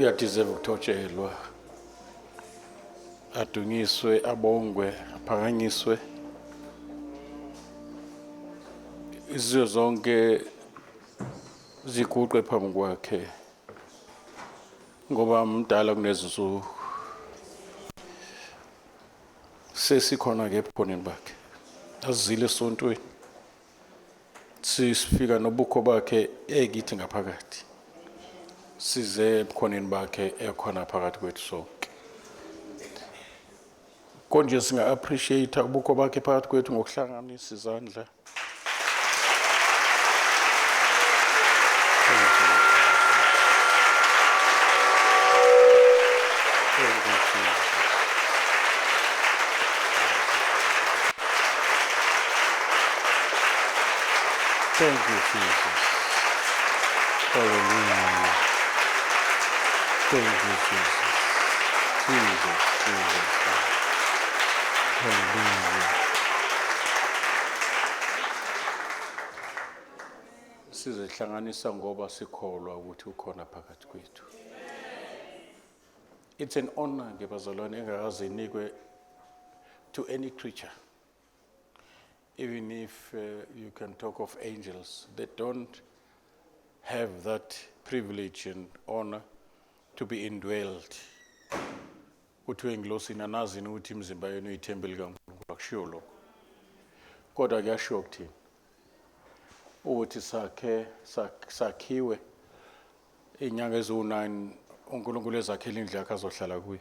Uyadeserve ukuthotshelwa, adunyiswe, abongwe, aphakanyiswe. Izizwe zonke ziguqe phambi kwakhe ngoba mdala kunezinsuku. Sesikhona ke ebukhoneni bakhe. Azile esontweni. Sifika nobukho bakhe ekithi ngaphakathi. Size ebukhoneni bakhe ekhona phakathi kwethu sonke. Konje singa appreciate ubukho bakhe phakathi kwethu ngokuhlanganisa izandla. Thank you, Jesus. Hallelujah. Thank you, Jesus. Jesus, Jesus. Hallelujah. Sizihlanganisa ngoba sikholwa ukuthi ukhona phakathi kwethu. It's an honor ke bazalwane engakaze inikwe to any creature. Even if you can talk of angels, they don't have that privilege and honor to be indwelled. Kuthiwe engilosini anazini ukuthi imizimba yenu iyithempeli likaNkulunkulu, akushiwo lokho. Kodwa kuyashiwo kuthina ukuthi sakhe sakhiwe Iy'nyanga eziwu-9 uNkulunkulu ezakhela indlu yakhe azohlala kuyo.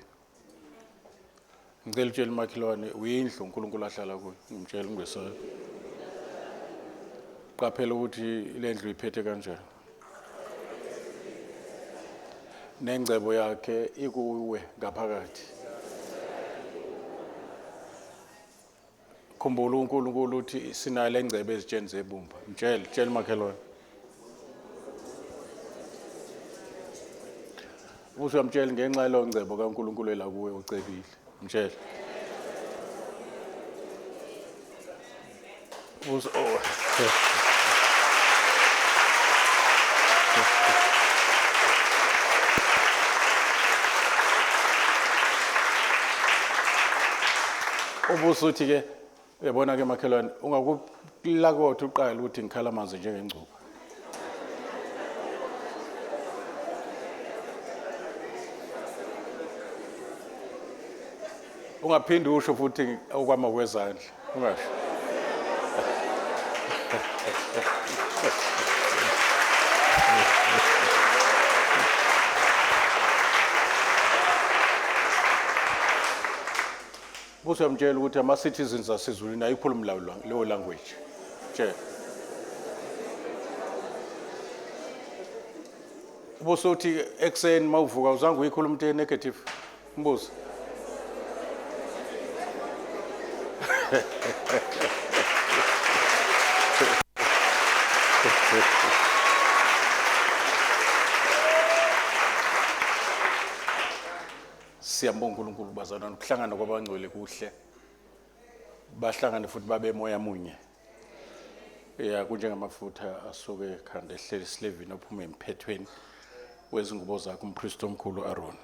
Ngicela utshele umakhelwane uyindlu uNkulunkulu ahlala kuyo. Ngimtshela ungesabi. Qaphela ukuthi le ndlu iphethe kanjani. Nengcebo yakhe ikuwe ngaphakathi. Khumbula uNkulunkulu uthi sinayo le ngcebo ezitsheni zebumba. Mtshele, tshela umakhelwane. Uthi uyamtshela ngenxa yaleyo ngcebo kaNkulunkulu ela kuwe ucebile. Mtshele. Uze oh. Ubusuthi ke uyabona ke makhelwane ungakulakotha uqala ukuthi ngikhala amanzi njengengcuba. Ungaphinde usho futhi okwama kwezandla. Ungasho. Buthi uyamtshela ukuthi ama-citizens asezulwini ayikhulumi leyo language. Tshela. Ubusuthi ekuseni mawuvuka uzange uyikhuluma into e-negative. Mbuzo. Siyambonga uNkulunkulu bazalwane ukuhlangana kwabangcwele kuhle. Bahlangane futhi babe moya munye. Ya kunjengamafutha asuke ekhanda ehleli esilevini ophuma emphethweni wezingubo zakhe umpristi omkhulu Aaron.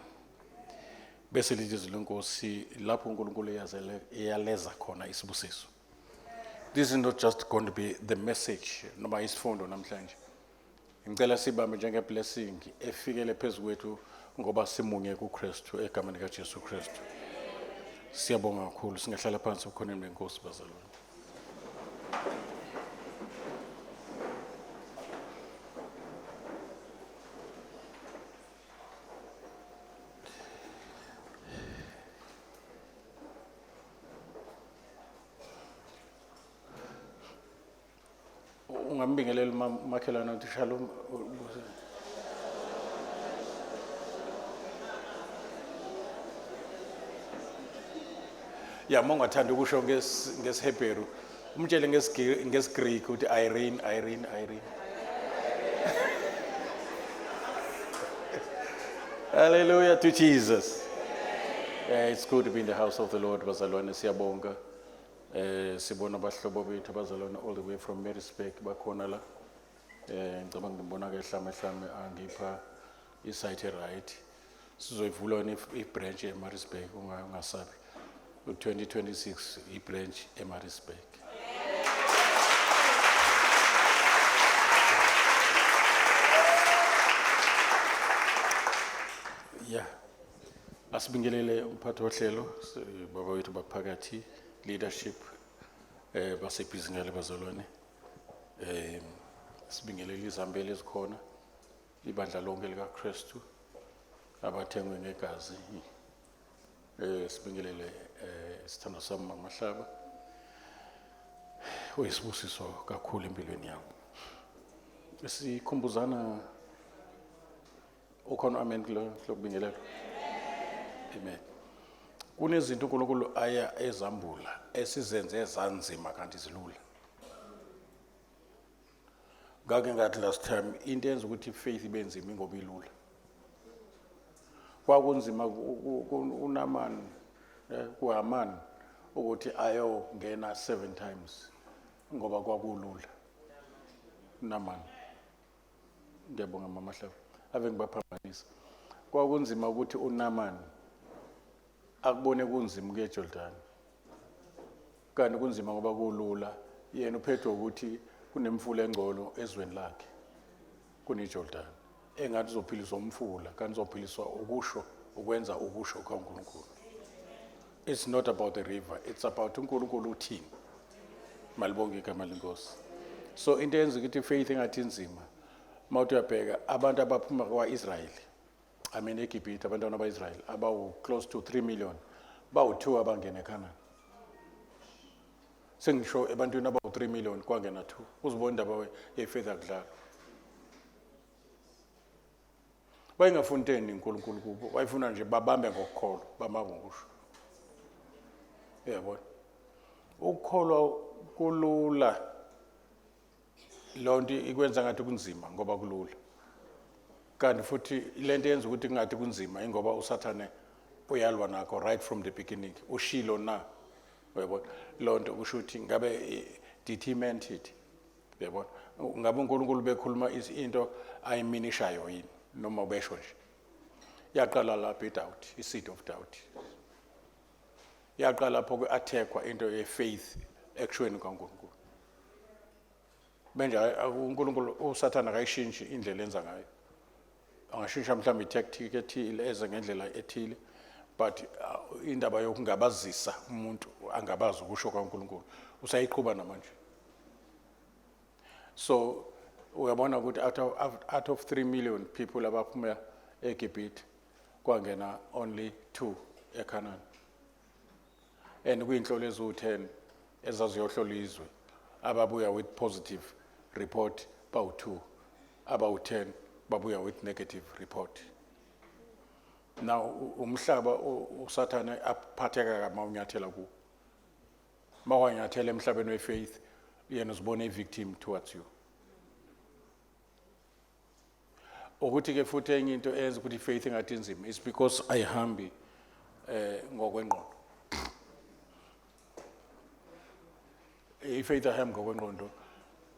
Bese lithi izwi lenkosi lapho uNkulunkulu eyaleza khona isibusiso. This is not just going to be the message noma isifundo namhlanje. Ngicela sibambe njenge blessing efikele phezu kwethu ngoba simunye kuKristu egameni likaJesu Kristu. Siyabonga kakhulu singahlala phansi ebukhoneni benkosi bazalwane. Ungambingelela umakhelwane uthi shalom. Ya uma ungathanda ukusho ngesiHebheru umtshele ngesiGreek uthi Irene, Irene, Irene. Hallelujah to Jesus. Yeah, it's good to be in the house of the Lord bazalwane siyabonga. Sibona abahlobo bethu abazalwane all the way from Maritzburg bakhona la. Ngicabanga ngibona ke hlame hlame angipha isite right. Sizoyivula wena i-branch eMaritzburg, ungasabi. U-2026 i-branch eMaritzburg. Yeah. Asibingelele umphathi wohlelo, baba wethu baphakathi, leadership, basebhizi ngale bazalwane. Sibingelele izihambeli ezikhona, ibandla lonke likaKristu abathengwe ngegazi. Sibingelele isithandwa sami Mamahlaba. Uyisibusiso kakhulu empilweni yami. Sikhumbuzana ukhona, amen, kulokubingelela. Amen. Kunezinto uNkulunkulu aya ezambula esizenze zanzima kanti zilula. Ngake ngathi last time, into enza ukuthi faith ibe nzima ingoba ilula. Kwakunzima uNaman, kuHaman ukuthi ayongena 7 times ngoba kwakulula. Naman. Ngiyabonga Mama Hlaba. Ave ngibaphambanisa. Kwakunzima ukuthi uNaman akubone kunzima ukuya eJordan. Kanti kunzima ngoba kulula. Yena uphethwe ukuthi kunemfula engcono ezweni lakhe kuneJordan. Engathi uzophiliswa umfula, kanti uzophiliswa ukusho, ukwenza ukusho kaNkulunkulu. It's not about the river, it's about uNkulunkulu uthini. Malibonge igama lenkosi. So into eyenza ukuthi faith engathi inzima, mawuthi uyabheka abantu abaphuma kwa-Israel, I mean eGibhithe, abantwana ba-Israel abawu close to 3 million, bawu-2 abangena eCanaan. Sengisho ebantwini abawu-3 million kwangena 2. Uzibona indaba ye-faith akudlalwa. Wayengafuni into uNkulunkulu kubo, wayefuna nje babambe ngokukholwa, bamambe ngokusho. Uyabona? Ukukholwa kulula. Lonto ikwenza ngathi kunzima ngoba kulula. Kanti futhi lento yenza ukuthi kungathi kunzima ingoba uSathane uyalwa nakho right from the beginning. Ushilo na. Uyabona? Lonto kusho ukuthi ngabe did he meant it? Uyabona? Ngabe uNkulunkulu bekhuluma into ayiminishayo yini noma ubesho nje. Yaqala lapho i-doubt, i-seed of doubt. Yaqala lapho ku-attackwa into ye-faith ekushweni kaNkulunkulu. Benje uNkulunkulu, uSathane akayishintshi indlela enza ngayo. Angashintsha mhlawumbe i-tactic ethile, eze ngendlela ethile, but indaba yokungabazisa umuntu angabazi ukusho kaNkulunkulu usayiqhuba namanje. So uyabona ukuthi out of 3 million people abaphuma eGibhithe kwangena only 2 eCanaan. And kuyinhlolo eziwu-10 ezaziyohlola izwe, ababuya with positive report bawu-2, abawu-10 babuya with negative report. Now umhlaba uSathane aphatheka kama unyathela kuwo. Mawanyathela emhlabeni we-faith, yena uzibona i-victim towards you. Ukuthi ke futhi enye into eyenza ukuthi i-faith ingathi inzima is because ayihambi ngokwengqondo. I-faith ayihambi ngokwengqondo.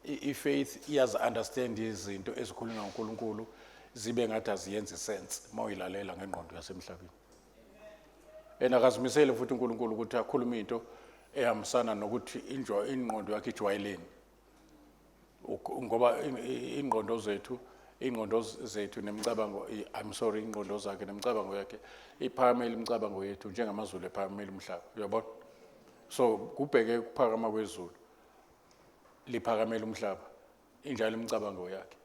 I-faith iyazi understand izinto ezikhulunywa nguNkulunkulu zibe ngathi aziyenzi sense mawuyilalela ngengqondo yasemhlabeni. And akazimisele futhi uNkulunkulu ukuthi akhulume into ehambisana nokuthi ingqondo yakhe ijwayeleni. Ngoba ingqondo zethu nemicabango, I'm sorry, ingqondo zakhe nemicabango yakhe iphakamela imicabango yethu njengamazulu ephakamela umhlaba, uyabona? So kubheke ukuphakama kwezulu liphakamela umhlaba, injalo imicabango yakhe.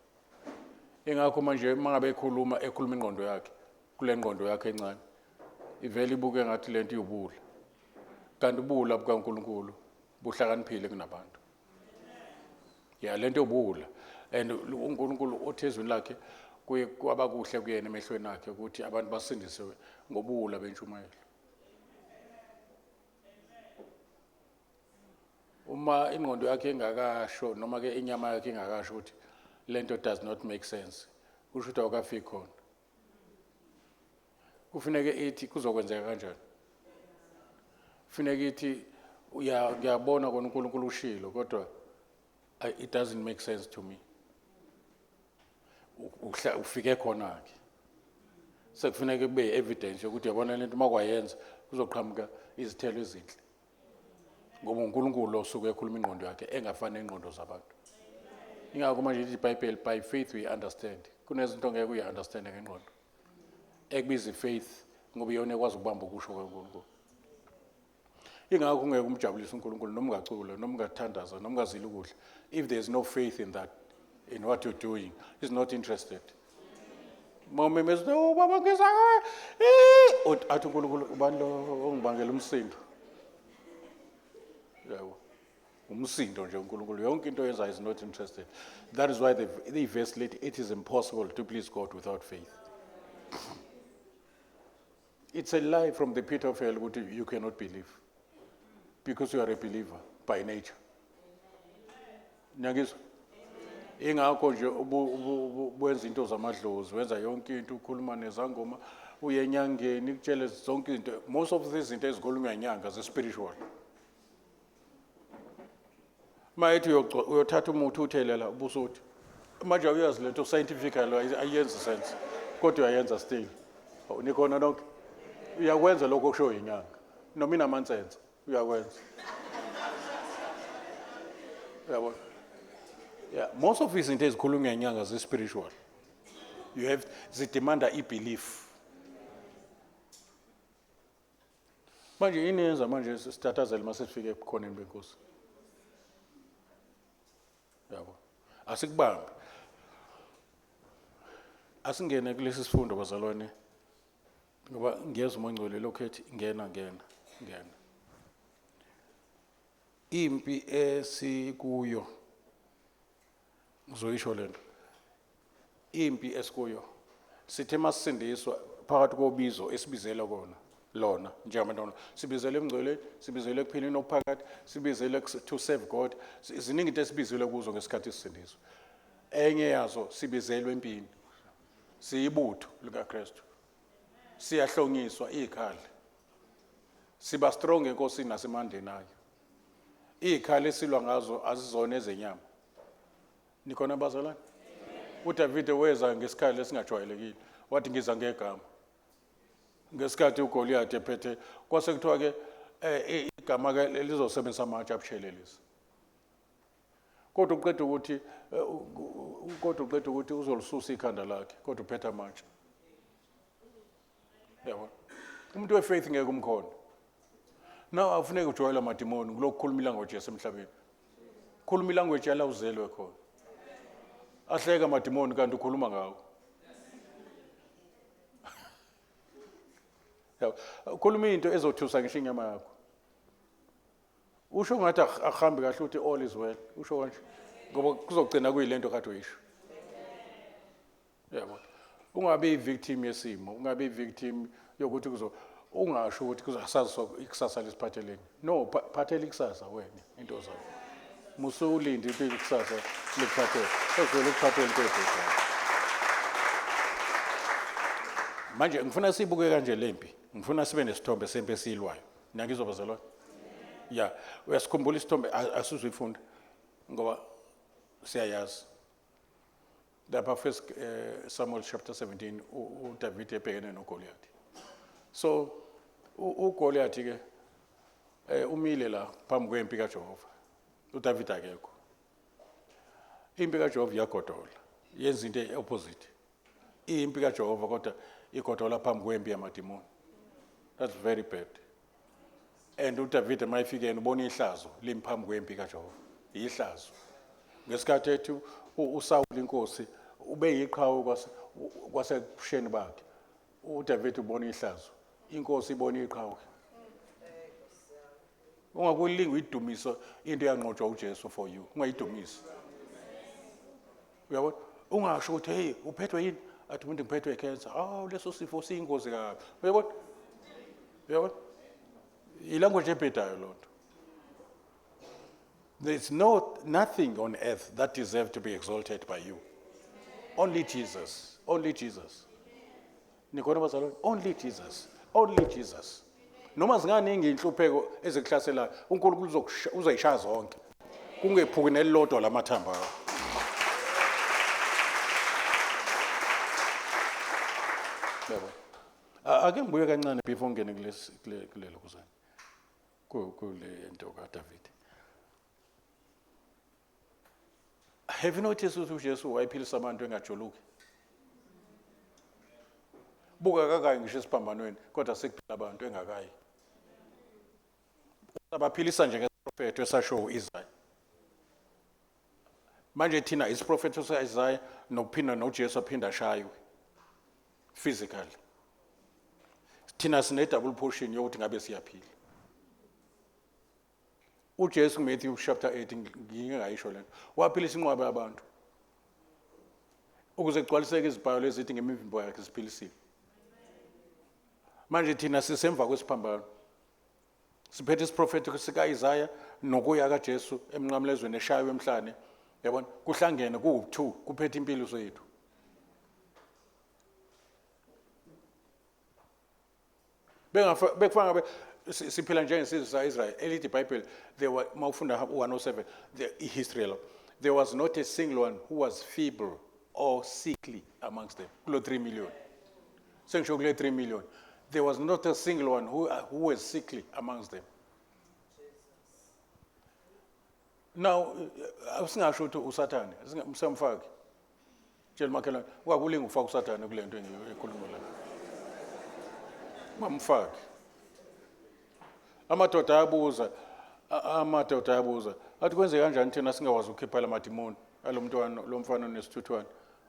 Ingakho manje uma ngabe ekhuluma, ekhuluma ingqondo yakhe, kule ngqondo yakhe encane ivele ibuke ngathi lento iwubuwula, kanti ubuwula bukaNkulunkulu buhlakaniphile kunabantu. Ya, lento yobuwula, and uNkulunkulu uthi ezwini lakhe kuye kwaba kuhle kuyena emehlweni akhe ukuthi abantu basindiswe ngobuwula bentshumayelo. Uma ingqondo yakhe ingakasho noma ke inyama yakhe ingakasho ukuthi lento does not make sense, kusho ukuthi awukafiki khona. Kufuneke ithi kuzokwenzeka kanjani, kufuneka ithi ngiyabona kona uNkulunkulu ushilo, kodwa it doesn't make sense to me. Ufike khona ke. Sekufuneka kube evidence yokuthi yabona lento makwayenza kuzoqhamuka izithelo ezinhle. Ngoba uNkulunkulu osuke ekhuluma ingqondo yakhe engafani nengqondo zabantu. Ingakho manje lithi iBhayibheli, by faith we understand. Kunezinto ongeke uyi-understande ngengqondo. Ekubiza i-faith ngoba iyona ekwazi ukubamba ukusho kaNkulunkulu. Ingakho ungeke umjabulise uNkulunkulu noma ungacula, noma ungathandaza, noma ungazila ukudla. If there is no faith in that, in what you're doing, he's not interested. Mawumemeza, oh baba ngiza eh athi uNkulunkulu ubani lo ongibangela umsindo? Yabo. Umsindo nje uNkulunkulu yonke into oyenzayo is not interested. That is why the verse lithi it is impossible to please God without faith. It's a lie from the pit of hell ukuthi you cannot believe because you are a believer by nature. Niyangizwa? Ingakho nje wenza into zamadlozi, wenza yonke into, ukhuluma nezangoma, uye enyangeni, kutshele zonke izinto. Most of these zinto ezikhulunywa inyanga ze-spiritual. Mayethi uyothatha umuthi uthelela ubusuthi. Manje awuyazi lento scientifically ayenzi sense. Kodwa uyayenza still. Nikhona nonke? Uyakwenza lokho okushiwo inyanga. Noma inamansense uyakwenza. Uyabona? Yeah, most of izinto ezikhulunywa inyanga zi-spiritual. You have zidemanda i-belief. Manje yini yenza manje sitatazele uma sesifike ebukhoneni benkosi? Yabo. Asikubambe. Asingene kulesi sifundo bazalwane. Ngoba ngiyezwa uMoya oNgcwele lokhu ethi ngena ngena ngena. Impi esikuyo ngizoyisho lento. Impi esikuyo sithe masisindiswa phakathi kobizo esibizela kona lona njengabantwana sibizelwe emngcweleni, sibizelwe ekuphileni okuphakade, sibizelwe to serve God. Ziningi into esibizelwe kuzo ngesikhathi sisindiswa. Enye yazo sibizelwe empini, siyibutho likaKristu, siyahlonyiswa izikhali, siba strong enkosini nasemandleni ayo. Izikhali esilwa ngazo azizona ezenyama. Nikhona bazalwane? UDavide weza ngesikhali esingajwayelekile, wathi ngiza ngegama. Ngesikhathi uGoliath ephethe, kwase kuthiwa ke igama ke lizosebenzisa amatshe abushelelezi. Kodwa uqeda ukuthi kodwa uqeda ukuthi uzolisusa ikhanda lakhe, kodwa uphethe amatshe. Yabona? Umuntu wefaith ngeke umkhona. Now afuneke ujwayele amadimoni kulokhu khuluma ilanguage yasemhlabeni. Khuluma ilanguage yala uzelwe khona. Ahleka amadimoni kanti ukhuluma ngawo. Yabo. Khuluma into ezothusa ngisho inyama yakho. Usho ngathi akuhambi kahle uthi all is well. Usho kanje. Ngoba kuzogcina kuyilento kade uyisho. Yabo. Ungabe i-victim yesimo, ungabe i-victim yokuthi kuzo ungasho ukuthi kuzasazi ikusasa lisiphatheleni. No, phathela ikusasa wena into zakho. Musulinde into ikusasa likuphathele. Sezwele ukuphathela into ebhedayo. Manje ngifuna sibuke kanje lempi. Ngifuna sibe nesithombe sempi esiyilwayo. Niyangizwa bazalwane? Ya, uyasikhumbula isithombe asizuyifunda ngoba siyayazi. Lapha first Samuel chapter 17 uDavid ebhekene noGoliath. So uGoliath ke umile la phambi kwempi kaJehova. uDavid akekho. Impi kaJehova iyagodola. Yenza into opposite. Impi kaJehova kodwa igodola phambi kwempi yamadimoni. That's very bad. And uDavid mayefika yena ubona ihlazo limphambi kwempi kaJehova. Ihlazo. Ngesikhathi ethi uSawuli inkosi ube yiqhawe kwasekusheni bakhe. uDavid ubona ihlazo. Inkosi ibona iqhawe. Ungakulingi uyidumiso into eyanqotshwa uJesu for you. Ungayidumisi. Uyabona? Ungasho ukuthi hey uphethwe yini? Athi umuntu ngiphethwe icancer. Oh leso sifo siyingozi kabi. Uyabona? Uyabona? Ilanguage ebhedayo lonto. There's no nothing on earth that deserves to be exalted by you. Only Jesus. Only Jesus. Nikhona bazalwane? Only Jesus. Only Jesus. Noma zinganingi inhlupheko ezikuhlaselayo, uNkulunkulu uzoyishaya zonke. Kungephuki nelilodwa lamathambo akho. Yabo. Ake ngibuye kancane before ngene kulesi kulelo kuzana. Kule nto kaDavid. Have you noticed ukuthi uJesu wayephilisa abantu engajuluki? Buka kakayi ngisho esiphambanweni kodwa sekuphila abantu engakayi. Abaphilisa nje ngesiprofetho esasho uIsaya. Manje thina isiprofetho sika-Isaya nokuphinda noJesu aphinda ashaywe physically. Thina sine double portion yokuthi ngabe siyaphila. uJesu kuMatthew chapter 8 ngike ngayisho lento. Waphilisa inqwaba yabantu. Ukuze kugcwaliseke izibhalo ezithi ngemivimbo yakhe siphilisiwe. Manje thina sisemva kwesiphambano. Siphethe isiprofetho sika-Isaya nokuya kaJesu emnqamlezweni eshaywe emhlane. Yabona kuhlangene kuwu-2 kuphethe impilo zethu. Bengafa bekufana ngabe siphila njengesizwe sa-Israel elithi iBhayibheli there were mawufunda 107 the history lo there was not a single one who was feeble or sickly amongst them kulo 3 million sengisho kule 3 million there was not a single one who was sickly amongst them now singasho ukuthi usathane singamfaki tshela umakhelwane ungakulinga ufaka usathane kule nto ekhuluma la ungamfaki amadoda ayabuza amadoda ayabuza athi kwenze kanjani thina singakwazi ukukhipha la madimoni alo mntwana lo mfana onesithuthwane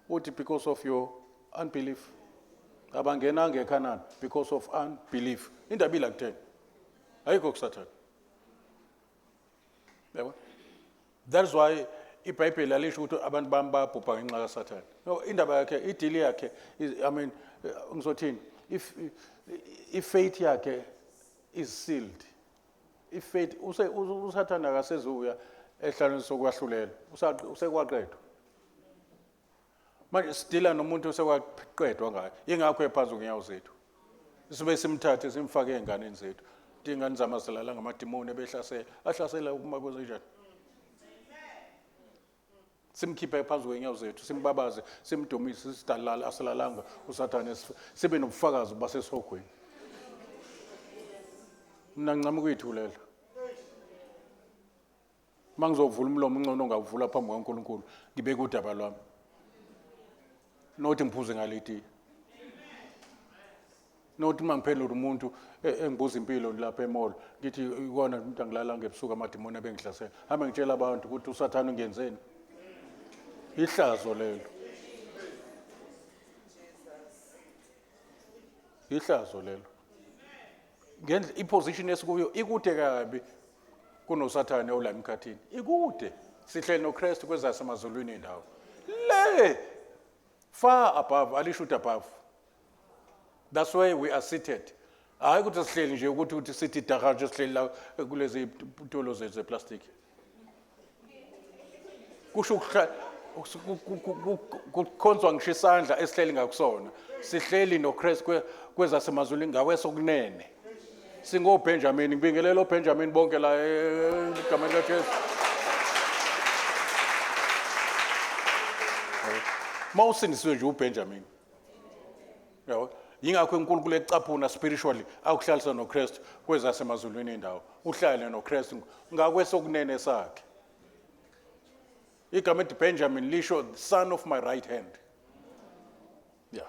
uthi because of your unbelief abangenanga eKhanani because of unbelief indaba ila kuthena ayikho kusathane yabo that's why iBhayibheli alisho ukuthi abantu bami bayabhubha ngenxa kaSathane no indaba yakhe idili yakhe I mean ngizothini if ifate yakhe is sealed ifate use uSathane akasezuya ehlalweni sokwahlulela usekwaqedwa manje sidila nomuntu osekwaqedwa ngayo ingakho ephansi ngenyawo zethu sibe simthathe simfake ey'nganeni zethu iy'ngane zami azilala ngamadimoni ebehlasela ahlasela ukuma kwenzenjani simkhiphe phansi kwenyawo zethu simbabaze simdumise sidalala asilalanga usathane sibe nobufakazi basesihogweni mina ngincama ukuyithulela Uma ngizovula umlomo uncono ngawuvula phambi kukaNkulunkulu ngibeke udaba lwami. Nothi ngiphuze ngaleti. Nothi uma ngiphendula umuntu e, engibuza impilo lapha emall ngithi ikona umuntu angilala ngebusuku amadimoni abengihlasela. Hambe ngitshela abantu ukuthi uSathane ungenzeni. Ihlazo lelo. Ihlazo lelo. Ngendlela iposition esikuyo ikude kabi kunosathane ola emkhathini. Ikude. Sihleli noKristu kwezasemazulwini indawo. Le far above, alisho ukuthi above. That's why we are seated. Hayi ukuthi sihleli nje ukuthi uthi sithi daha nje sihleli la kulezi tulo zethu zeplastic. Kusho kukhonzwa ngisho isandla esihleli ngakusona. Sihleli noKristu kwezasemazulwini ngawesokunene. SingoBenjamin, ngibingelela oBenjamin bonke la egameni likaJesu. Mawusindisiwe nje uBenjamin. Yabo? Yingakho uNkulunkulu ecaphuna spiritually akuhlalisa noKristu kwezasemazulwini indawo. Uhlale noKristu ngakwesokunene sakhe. Igama ethi Benjamin lisho son of my right hand. Yeah.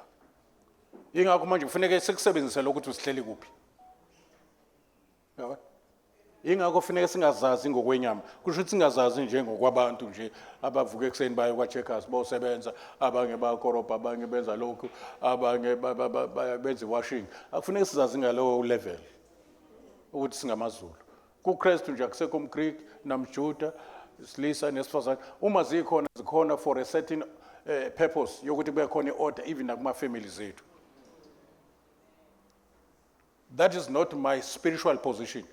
Yingakho manje kufuneka sikusebenzise lokho ukuthi usihleli kuphi. Yabo? Ingakho kufuneka singazazi ngokwenyama. Kusho ukuthi singazazi nje ngokwabantu nje abavuka ekuseni baye kwa-Checkers bosebenza, abanye bayakorobha, abanye benza lokhu, abanye benza i-washing. Akufuneki sizazi ngalowo level ukuthi singamaZulu. KuKristu nje akusekho umGreek namJuda, silisa nesifazane. Uma zikhona zikhona for a certain purpose yokuthi kube khona i-order even nakuma-families ethu. That is not my spiritual position.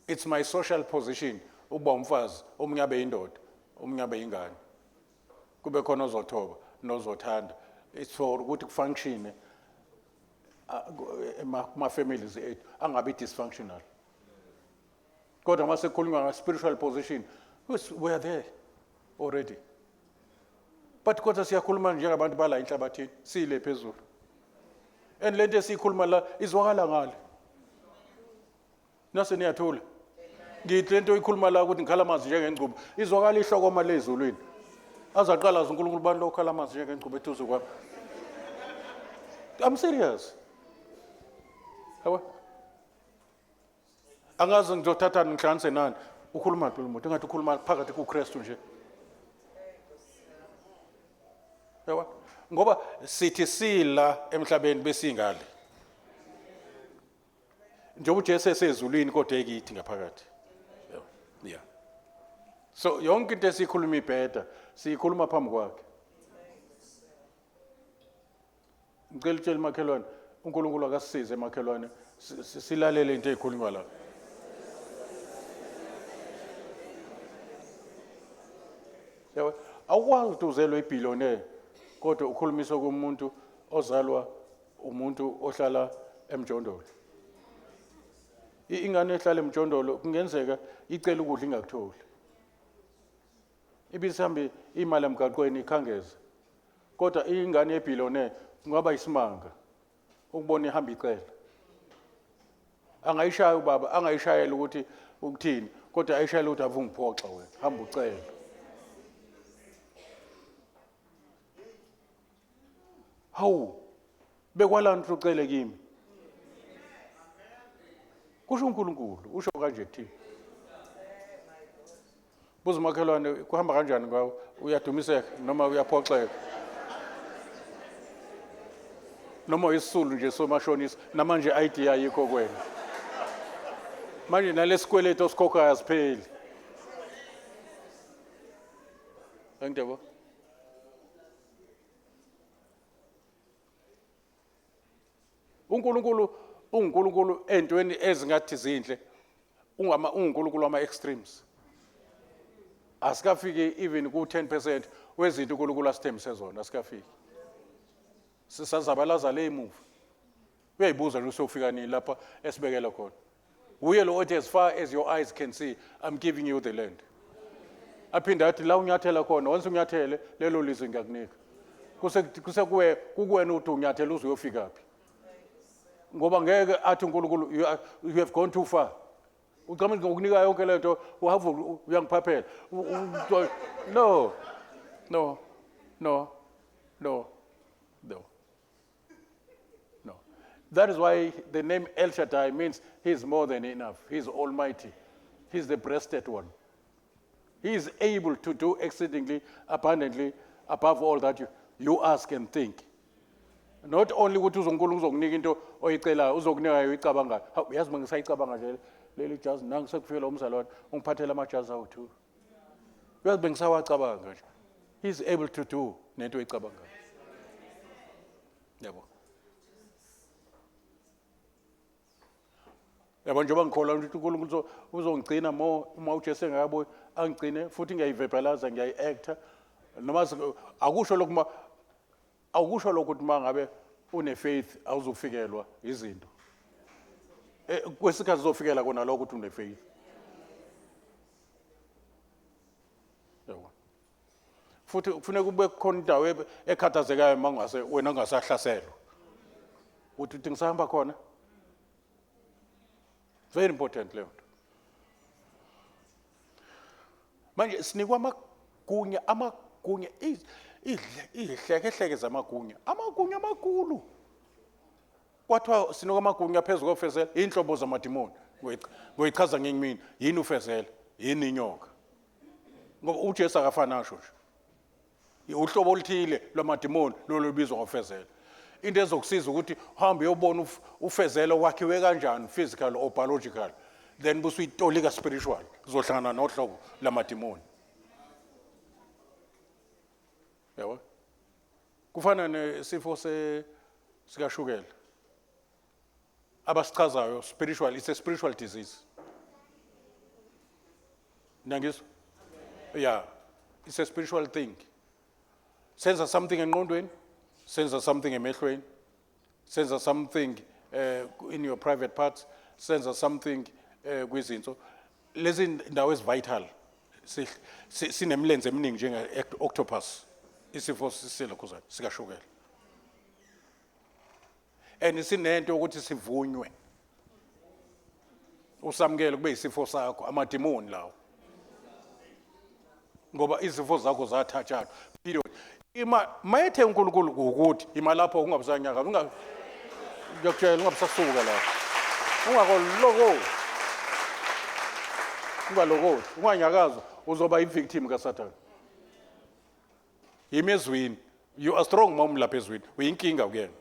It's my social position ukuba umfazi omunye abe indoda omunye abe ingane kube khona ozothoba nozothanda it's for ukuthi kufunctione kuma families ethu angabi dysfunctional kodwa uma sekukhulunywa nga spiritual position we are there already. But kodwa siyakhuluma njengabantu bala enhlabathini, sile phezulu. And lento esiyikhuluma la izwakala ngale. Nase niyathula. Ngithi lento oyikhuluma la ukuthi ngikhala amanzi njengengcuba, izwakala ihlokoma le ezulwini. Azaqala azi uNkulunkulu bani lo okhala amanzi njengengcuba eduze kwami. I'm serious. Yabo? Angazi ngizothathani ngihlanganise nani. Ukhuluma phi lo muntu? Engathi ukhuluma phakathi kuKristu nje. Yabo? Ngoba sithi sila emhlabeni besingale. Njengoba uJesu esezulwini kodwa ekithi ngaphakathi. Yeah. So yonke into esiyikhuluma ibheda, siyikhuluma phambi kwakhe. Ngicela utshele makhelwane, uNkulunkulu akasisize makhelwane, silalele into ezikhulunywa la. Yabo, awukwazi ukuthi uzelwe ibillionaire kodwa ukhulumiswa komuntu ozalwa umuntu ohlala emjondolo. Ingane ehlala emjondolo kungenzeka icele ukudla ingakutholi. Ibisihambe imali emgaqweni ikhangeze. Kodwa ingane yebillionaire kungaba isimanga ukubona ihamba icela. Angayishaya ubaba, angayishayela ukuthi ukuthini, kodwa ayishayela ukuthi avungiphoxa wena, hamba ucela. Hawu, bekwalani ukuthi ucele kimi? Kusho uNkulunkulu, usho kanje kuthini? Buza umakhelwane kuhamba kanjani kwawo, uyadumiseka noma uyaphoxeka? Noma uyisisulu nje somashonisa, namanje ID ayikho kuwena. Manje nalesikweletu osikhokhayo asipheli. Angidebo? uNkulunkulu unguNkulunkulu entweni ezingathi zinhle ungama unguNkulunkulu wama extremes asikafiki even ku 10% wezinto uNkulunkulu asithembise zona asikafiki sisazabalaza le emuva uyayibuza nje usiyofika nini lapha esibekela khona uye lo othi as far as your eyes can see i'm giving you the land aphinde athi la unyathela khona once unyathele lelo lizwe ngiyakunika kusekuwe kukuwena ukuthi unyathela uze uyofika phi ngoba ngeke athi uNkulunkulu you have gone too far ucabanga ngokunika yonke lento uhava uyangiphaphela no no no no no No. That is why the name El Shaddai means he's more than enough. He's almighty. He's the breasted one. He is able to do exceedingly abundantly above all that you, you ask and think. Not only ukuthi uzonkulu uzokunika into oyicelayo, uzokunika oyicabangayo. Hawu yazi uma ngisayicabanga nje leli jazi nangu sekufikela umzalwane ungiphathela amajazi awu-2. Uyazi bengisawacabanga nje. He is able to do nento oyicabangayo. Yabo. Yabo njengoba ngikholwa ukuthi uNkulunkulu uzongigcina mo uma uJesu engakabuyi angigcine futhi ngiyayivebhalaza ngiyayi-acta noma akusho lokhu ma awukusho lokhu ukuthi uma ngabe une-faith awuzufikelwa izinto eh, kwesikhathi uzofikela kona lokho ukuthi une-faith yabo futhi kufuneka kube khona indawo ekhathazekayo uma ungase wena ungasahlaselwa uthi uthi ngisahamba khona very important leyo nto manje sinikwa amagunya amagunya izihlekehleke zamagunya amagunya amakhulu kwathiwa sinikwa amagunya phezu kofezela iy'nhlobo zamadimoni ngoyichaza ngenye imini yini ufezela yini inyoka ngoba uJesu akafani asho nje uhlobo oluthile lwamadimoni lolo lubizwa ngofezela into ezokusiza ukuthi uhambe uyobona ufezela wakhiwe kanjani physical or biological then busuyitolika spiritual uzohlangana nohlobo lamadimoni yabo kufana nesifo se sikashukela abasichazayo spiritual it's a spiritual disease niyangizwa yeah it's a spiritual thing senza something engqondweni senza something emehlweni senza something in your private parts senza something kwizinso lezi ndawo ezi-vital sinemlenze eminingi njenge-octopus. Isifo silokhuzana sikashukela. And sinento ukuthi sivunywe. Usamukele kube isifo sakho, amadimoni lawo. Ngoba izifo zakho zathatshana. Period. Ima mayethe uNkulunkulu ukuthi ima lapho ungabusanyaka unga ngiyakutshela ungabusasuka lapho. Ungakoloko. Ungalokothi, unganyakaza uzoba i-victim kaSathane. Yimi ezwini. You are strong mom lapha ezwini. Uyinkinga kuyena.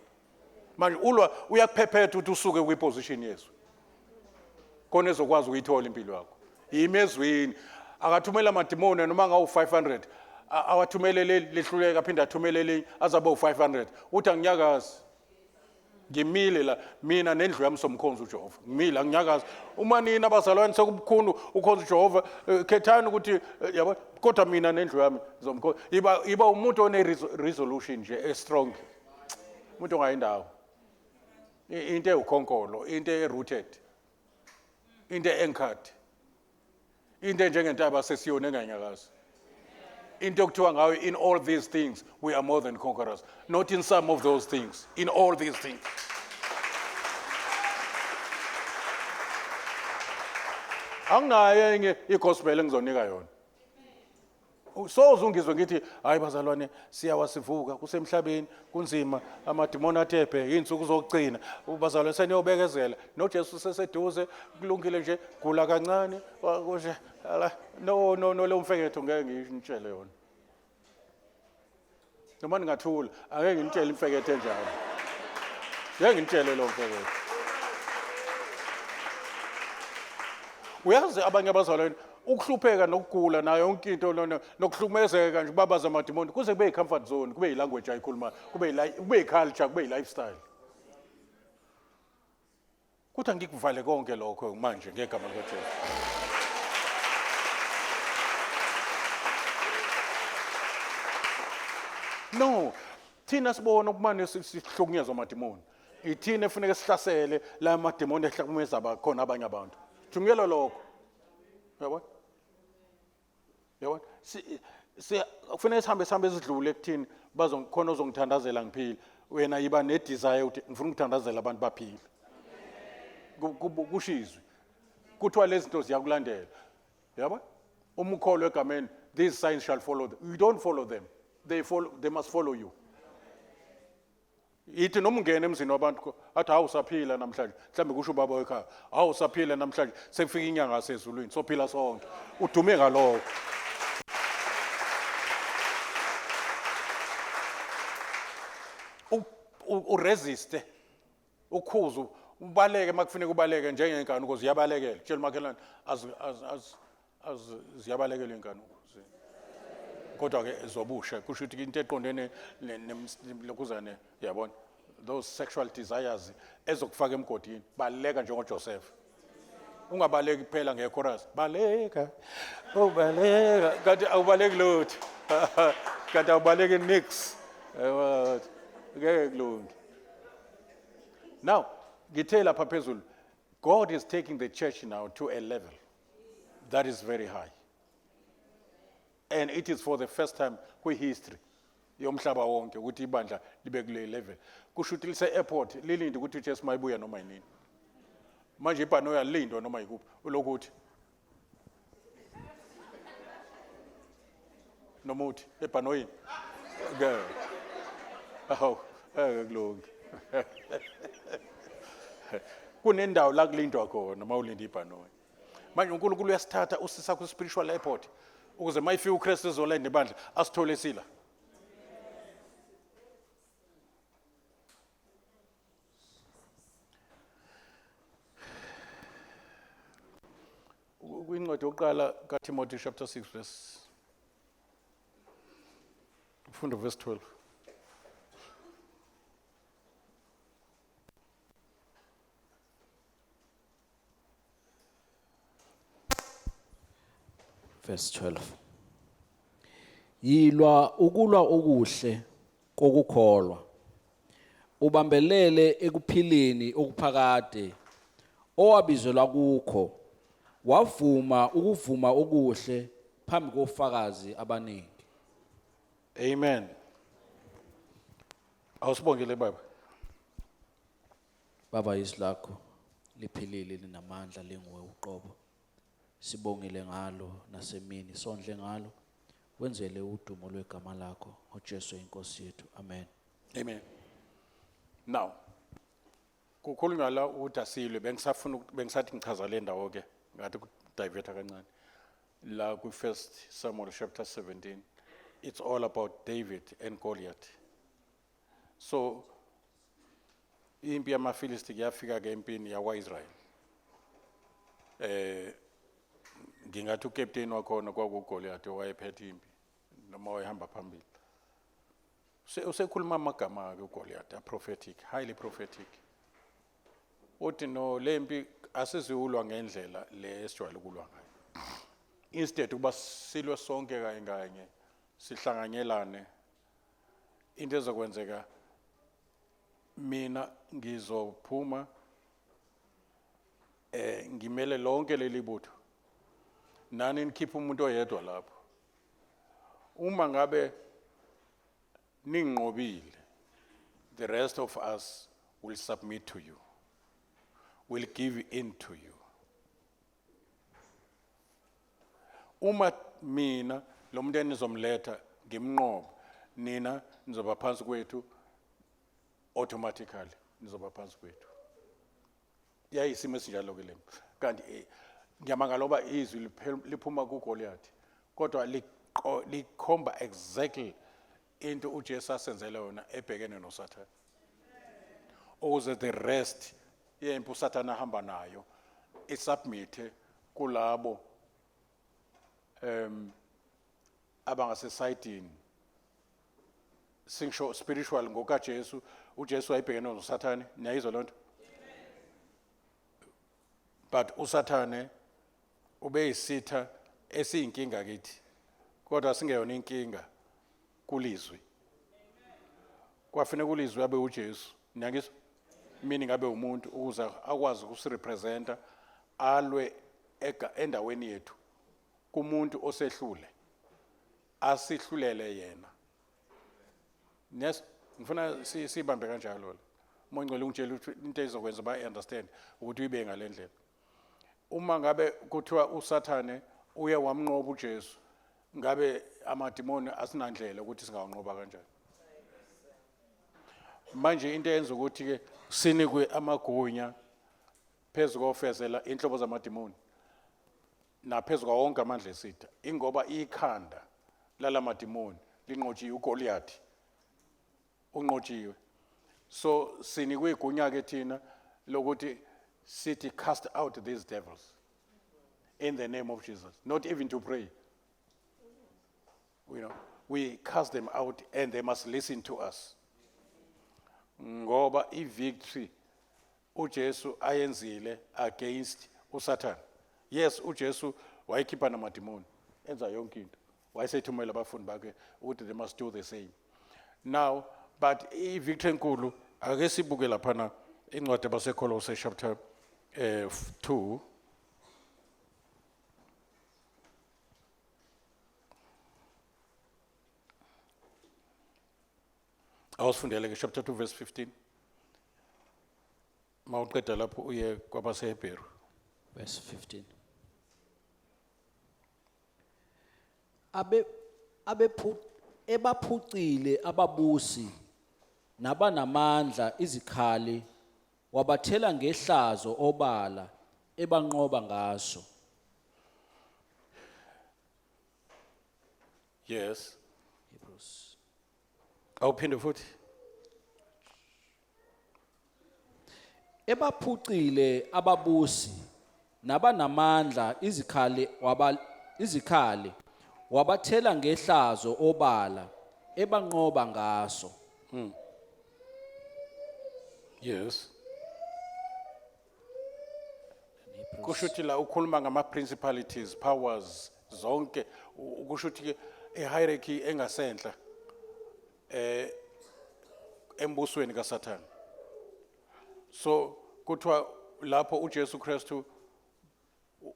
Manje ulwa uyakuphephetha ukuthi usuke kwiposition yezwi. Khona ezokwazi ukuyithola impilo yakho. Yimi ezwini. Akathumela amadimoni noma ngawu 500. Awathumele leli lihluleka aphinde athumele elinye azabe u500. Uthi anginyakazi. Ngimile la mina nendlu yami somkhonza uJehova. Ngimile anginyakazi. Uma nina abazalwane sekubukhulu ukhonza uJehova khethani ukuthi yabo kodwa mina nendlu yami zomkhonza. Iba umuntu one resolution nje e strong. Umuntu ongayindawo. Into ewukhonkolo, into e rooted. Into anchored. Into enjengentaba sesiyona enganyakazi. Into okuthiwa ngayo in all these things we are more than conquerors, not in some of those things, in all these things. Anginayo enye igospel engizonika yona. Soze ungizwe ngithi hayi bazalwane siyawasivuka kusemhlabeni kunzima amadimoni athebhe iy'nsuku zokugcina bazalwane seniyobekezela noJesu seseduze kulungile nje gula kancane nje no no no leyo mfeketho ngeke ngiyitshele yona noma ningathula angeke nginitshele imfeketho enjalo ngeke nginitshele leyo mfeketho uyazi abanye abazalwane ukuhlupheka nokugula nayo yonke into lona nokuhlukumezeka nje kubabaza amadimoni kuze kube yi-comfort zone kube yi-language ayikhulumayo kube yi-culture kube yi-lifestyle Kuthi angikuvale konke lokho manje ngegama likaJesu. No, thina sibona ukumane sihlukunyezwa amadimoni. Ithina efuneka sihlasele la madimoni ehlukumeza abakhona abanye abantu. Thungela lokho. Uyabona? Yabona? Si si kufanele sihambe sihambe sidlule ekuthini bazokhona ozongithandazela ngiphile. Wena yiba ne desire ukuthi ngifuna ukuthandazela abantu baphile. Kusho izwi. Kuthiwa lezi zinto ziyakulandela. Yabona? Uma ukholwa egameni, these signs shall follow them. You don't follow them. They follow, they must follow you. Ithi noma ungena emzini wabantu athi hawu saphila namhlanje mhlawumbe kusho ubaba wekhaya hawu saphila namhlanje sekufika inyanga yasezulwini sophila sonke udume ngalokho uresiste ukhuze ubaleke makufuneka ubaleke njengenkani ukuze uyabalekela tshela umakhelwane ziyabalekela iy'nkanuko kodwa-ke zobusha kusho ukuthi into eqondene lokhuzane yabona those sexual desires ezokufaka emgodini baleka njengoJoseph ungabaleki kuphela ngechorus baleka ubaleka kanti awubaleki lutho kanti awubaleki nix ngeke kulunge now ngithe lapha phezulu God is taking the church now to a level that is very high. And it is for the first time kwi-history yomhlaba wonke ukuthi ibandla libe kule level. Kusho ukuthi lise-airport lilinde ukuthi uJesu mayibuya noma yinini. Manje ibhanoyi alilindwa noma yikuphi ulokhu uthi noma uthi ebhanoyini. Ngeke. Awu, ngeke kulunge. Kunendawo la kulindwa khona uma ulinda ibhanoyi. Manje uNkulunkulu uyasithatha usisa ku spiritual airport ukuze mayifika uKristu ezolenda ibandla asithole sila. Kwincwadi yokuqala kaTimothy chapter 6 verse ufunda verse 12. Verse 12. Yilwa ukulwa okuhle kokukholwa. Ubambelele ekuphileni okuphakade owabizelwa kukho wavuma ukuvuma okuhle phambi kofakazi abaningi. Amen. Awusibongele, baba. Baba, izwi lakho liphilile, linamandla, linguwe uqobo. Sibongile ngalo nasemini, sondle ngalo. Wenzele udumo lwegama lakho ngoJesu inkosi yethu. Amen. Amen. Now, kukhulunywa la ukuthi asilwe, bengisafuna bengisathi ngichaza le ndawo ke, ngathi ku-divert kancane. La ku First Samuel chapter 17, it's all about David and Goliath. So impi yamaFilisti kuyafika ke empini yakwaIsrael. Ngingathi ucaptain wakhona kwakuGoliath owayephethe impi noma wayehamba phambili. Usekhuluma amagama ke uGoliath, a prophetic, highly prophetic. Uthi no, lempi asiziwulwa ngendlela le esijwayele ukulwa ngayo. Instead ukuba silwe sonke kanye kanye sihlanganyelane, into ezokwenzeka, mina ngizophuma ngimele lonke leli butho, nani nikhipha umuntu oyedwa lapho. Uma ngabe ninqobile, the rest of us will submit to you, will give in to you. Uma mina lo muntu enizomletha ngimnqoba, nina nizoba phansi kwethu automatically, nizoba phansi kwethu. Yayisimo esinjalo ke lempi. Kanti ngiyamangala oba izwi liphuma kuGoliath, kodwa likhomba exactly into uJesu asenzele yona ebhekene noSathane, ukuze the rest yempi uSathane ahamba nayo isubmit kulabo abangasesayidini, singisho spiritual, ngokaJesu. UJesu wayebhekene noSathane, niyayizwa lonto? But uSathane ubeyisitha esiyinkinga kithi, kodwa singeyona inkinga kulizwi. Kwafuneka ulizwi abe uJesu, niyangizwa? Meaning abe umuntu ukuze akwazi ukusirepresenta, alwe endaweni yethu kumuntu osehlule, asihlulele yena. Yes, ngifuna sibambe kanjalo la. Umoya Ongcwele ungitshela ukuthi into ezokwenza ba understand ukuthi uyibe ngalendlela. Uma ngabe kuthiwa uSathane uye wamnqoba uJesu, ngabe amadimoni asinandlela ukuthi singawanqoba kanjani? Manje into eyenza ukuthi ke sinikwe amagunya phezu kofezela inhlobo zamadimoni naphezu kwawo wonke amandla esitha, ingoba ikhanda lalamadimoni linqotshiwe, uGoliath unqotshiwe. So sinikwe igunya ke thina lokuthi sithi, "Cast out these devils in the name of Jesus." Not even to pray. We cast them out and they must listen to us, ngoba i-victory uJesu ayenzile against uSathane. Yes, uJesu wayekhipha namadimoni, enza yonke into, wayesethumela abafundi bakhe ukuthi they must do the same now. But i-victory enkulu, ake sibuke laphana incwadi yabaseKolose chapter 2. Awusifundele ke chapter 2 verse 15. Mawuqeda lapho uye kwabaseHebheru. Verse 15. Abe abephu ebaphucile ababusi nabanamandla izikhali, wabathela ngehlazo obala ebanqoba ngaso. Yes. Hebrews. Awuphinde futhi. Ebaphucile ababusi nabanamandla izikhali, waba izikhali wabathela ngehlazo obala ebanqoba ngaso. Yes. Kusho ukuthi la ukhuluma ngama principalities, powers zonke, kusho ukuthi ke i-hierarchy engasenhla embusweni kaSathane. So kuthiwa lapho uJesu Kristu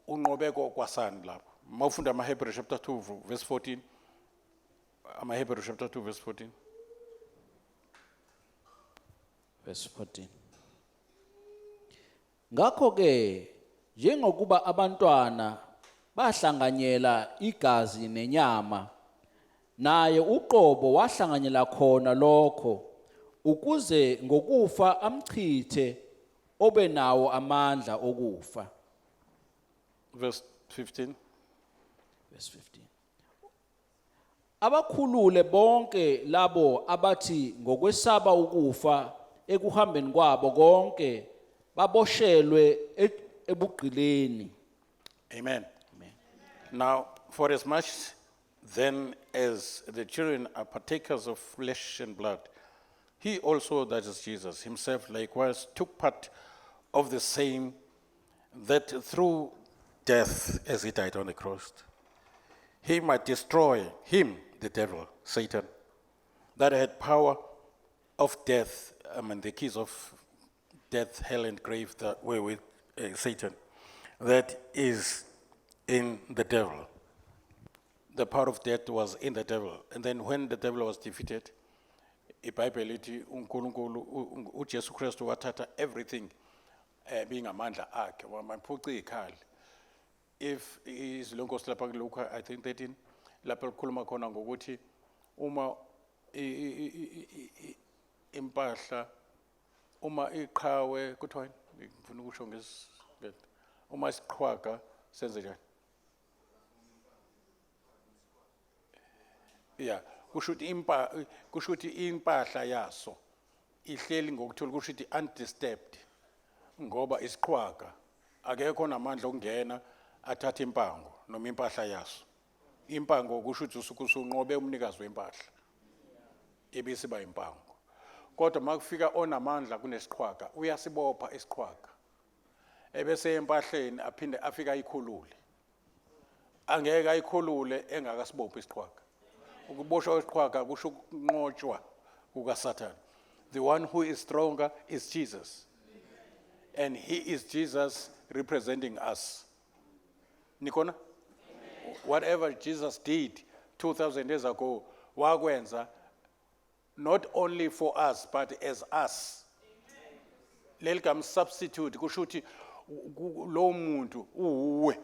unqobe kwasani lapho. Mawufunda amaHebrew chapter 2 verse 14. AmaHebrew chapter 2 verse 14. Verse 14. Ngakho ke njengokuba abantwana bahlanganyela igazi nenyama, naye uqobo wahlanganyela khona lokho, ukuze ngokufa amchithe obenawo amandla okufa. Verse 15. Verse 15. Abakhulule bonke labo abathi ngokwesaba ukufa ekuhambeni kwabo konke baboshelwe ebugqileni. Amen. Amen. Now, for as much then as the children are partakers of flesh and blood, he also, that is Jesus himself, likewise took part of the same, that through death, as he died on the cross, he might destroy him, the devil, Satan, that had power of death, I mean, the keys of death, hell, and grave that were with Satan, that is in the devil. The power of death was in the devil. And then when the devil was defeated, iBhayibheli lithi uNkulunkulu uJesu Kristu wathatha everything bingamandla akhe, wamaphuca izikhali. If izwi lenkosi lapha kuLuka, I think 13, lapho likhuluma khona ngokuthi uma impahla, uma iqhawe, kuthiwa yini? Ngifuna ukusho uma isiqhwaga senze njani? Yeah, kusho ukuthi impahla yaso ihleli ngokuthula, kusho ukuthi undisturbed, ngoba isiqhwaga akekho namandla okungena athathe impango noma impahla yaso. Impango kusho ukuthi usuke usunqobe umnikazi wempahla, ibisiba impango. Kodwa makufika onamandla kunesiqhwaga, uyasibopha isiqhwaga, ebese empahleni aphinde afike ayikhulule. Angeke ayikhulule engakasibophi isiqhwaga. Ukuboshwa kwesiqhwaga kusho ukunqotshwa kukaSathane. The one who is stronger is Jesus, and he is Jesus representing us. Nikhona? Whatever Jesus did 2000 years ago, wakwenza not only for us but as us. Leli gama substitute kusho ukuthi lo muntu uwuwe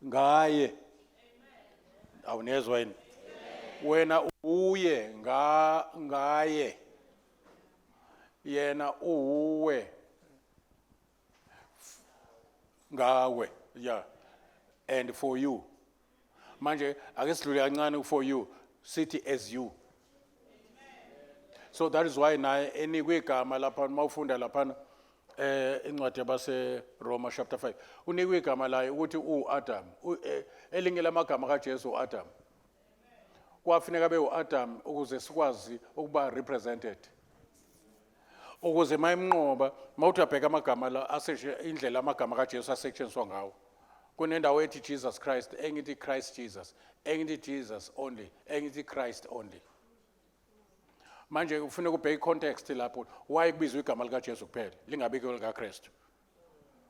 ngaye. Awunezwa yini? Wena uye ngaye, yena uwuwe ngawe. Yeah, and for you. Manje ake sidlule kancane for you, sithi as you. So that is why naye enikwe igama lapha. Mawufunda lapha incwadi yabase Roma chapter 5, unikwe igama laye ukuthi uAdam. Elinye lamagama kaJesu uAdam. Kwafuneka abe uAdam ukuze sikwazi ukuba represented, ukuze mayimnqoba. Mawuthi uyabheka amagama la aseshe, indlela amagama kaJesu asetshenziswa ngawo, kunendawo ethi Jesus Christ, engithi Christ Jesus, engithi Jesus only, engithi Christ only. Manje kufuneka ubheke icontext lapho, why kubizwa igama likaJesu kuphela, lingabikho likaKristu.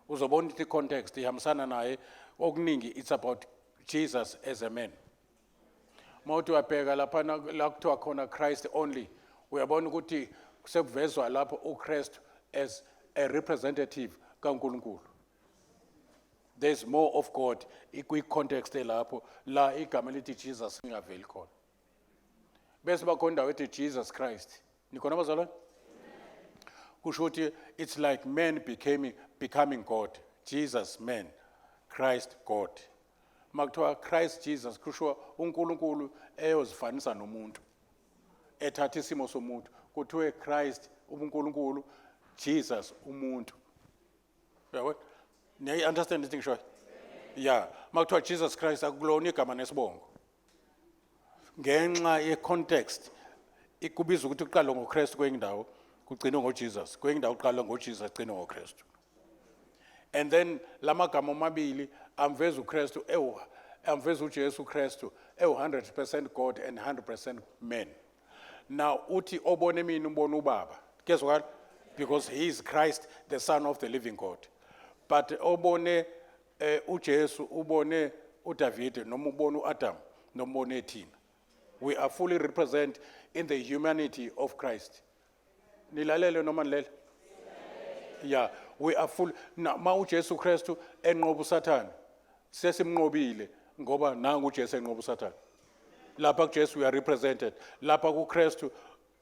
Uzobona ukuthi icontext ihambisana naye okuningi. It's about Jesus as a man. Mawuthi uyabheka lapha la kuthiwa khona Christ only, uyabona ukuthi sekuvezwa lapho uKristu as a representative kaNkulunkulu. There's more of God kwi-context elapho la igama elithi Jesus lingaveli khona. Bese bakhona indawo ethi Jesus Christ. Nikhona, bazalwane? Kusho ukuthi it's like man becoming God. Jesus man, Christ God. Makuthiwa Christ Jesus, kusho uNkulunkulu eyozifanisa nomuntu, ethatha isimo somuntu. Kuthiwe Christ uNkulunkulu, Jesus umuntu. Uyabona? Niyayi understand into ngishoyo? Yeah, makuthiwa Jesus Christ akulona igama nesibongo. Ngenxa ye-context ikubizwa ukuthi kuqale ngoKristu kwenye indawo, kugcinwe ngoJesus kwenye indawo, kuqale ngoJesus, kugcinwe ngoKristu. And then lamagama omabili amveza uKristu ewu, amveza uJesu Kristu ewu 100% God and 100% man. Now uthi obone mina ubona uBaba. Kezwakala? Because he is Christ, the Son of the living God. But obone uJesu ubone uDavid, noma ubone uAdam, noma ubone thina. We are fully represent in the humanity of Christ. Nilalele noma nilele? Yeah, we are full. Na ma uJesu Kristu enqoba uSathane, sesimnqobile ngoba nangu uJesu enqoba uSathane. Lapha kuJesu we are represented. Lapha kuKristu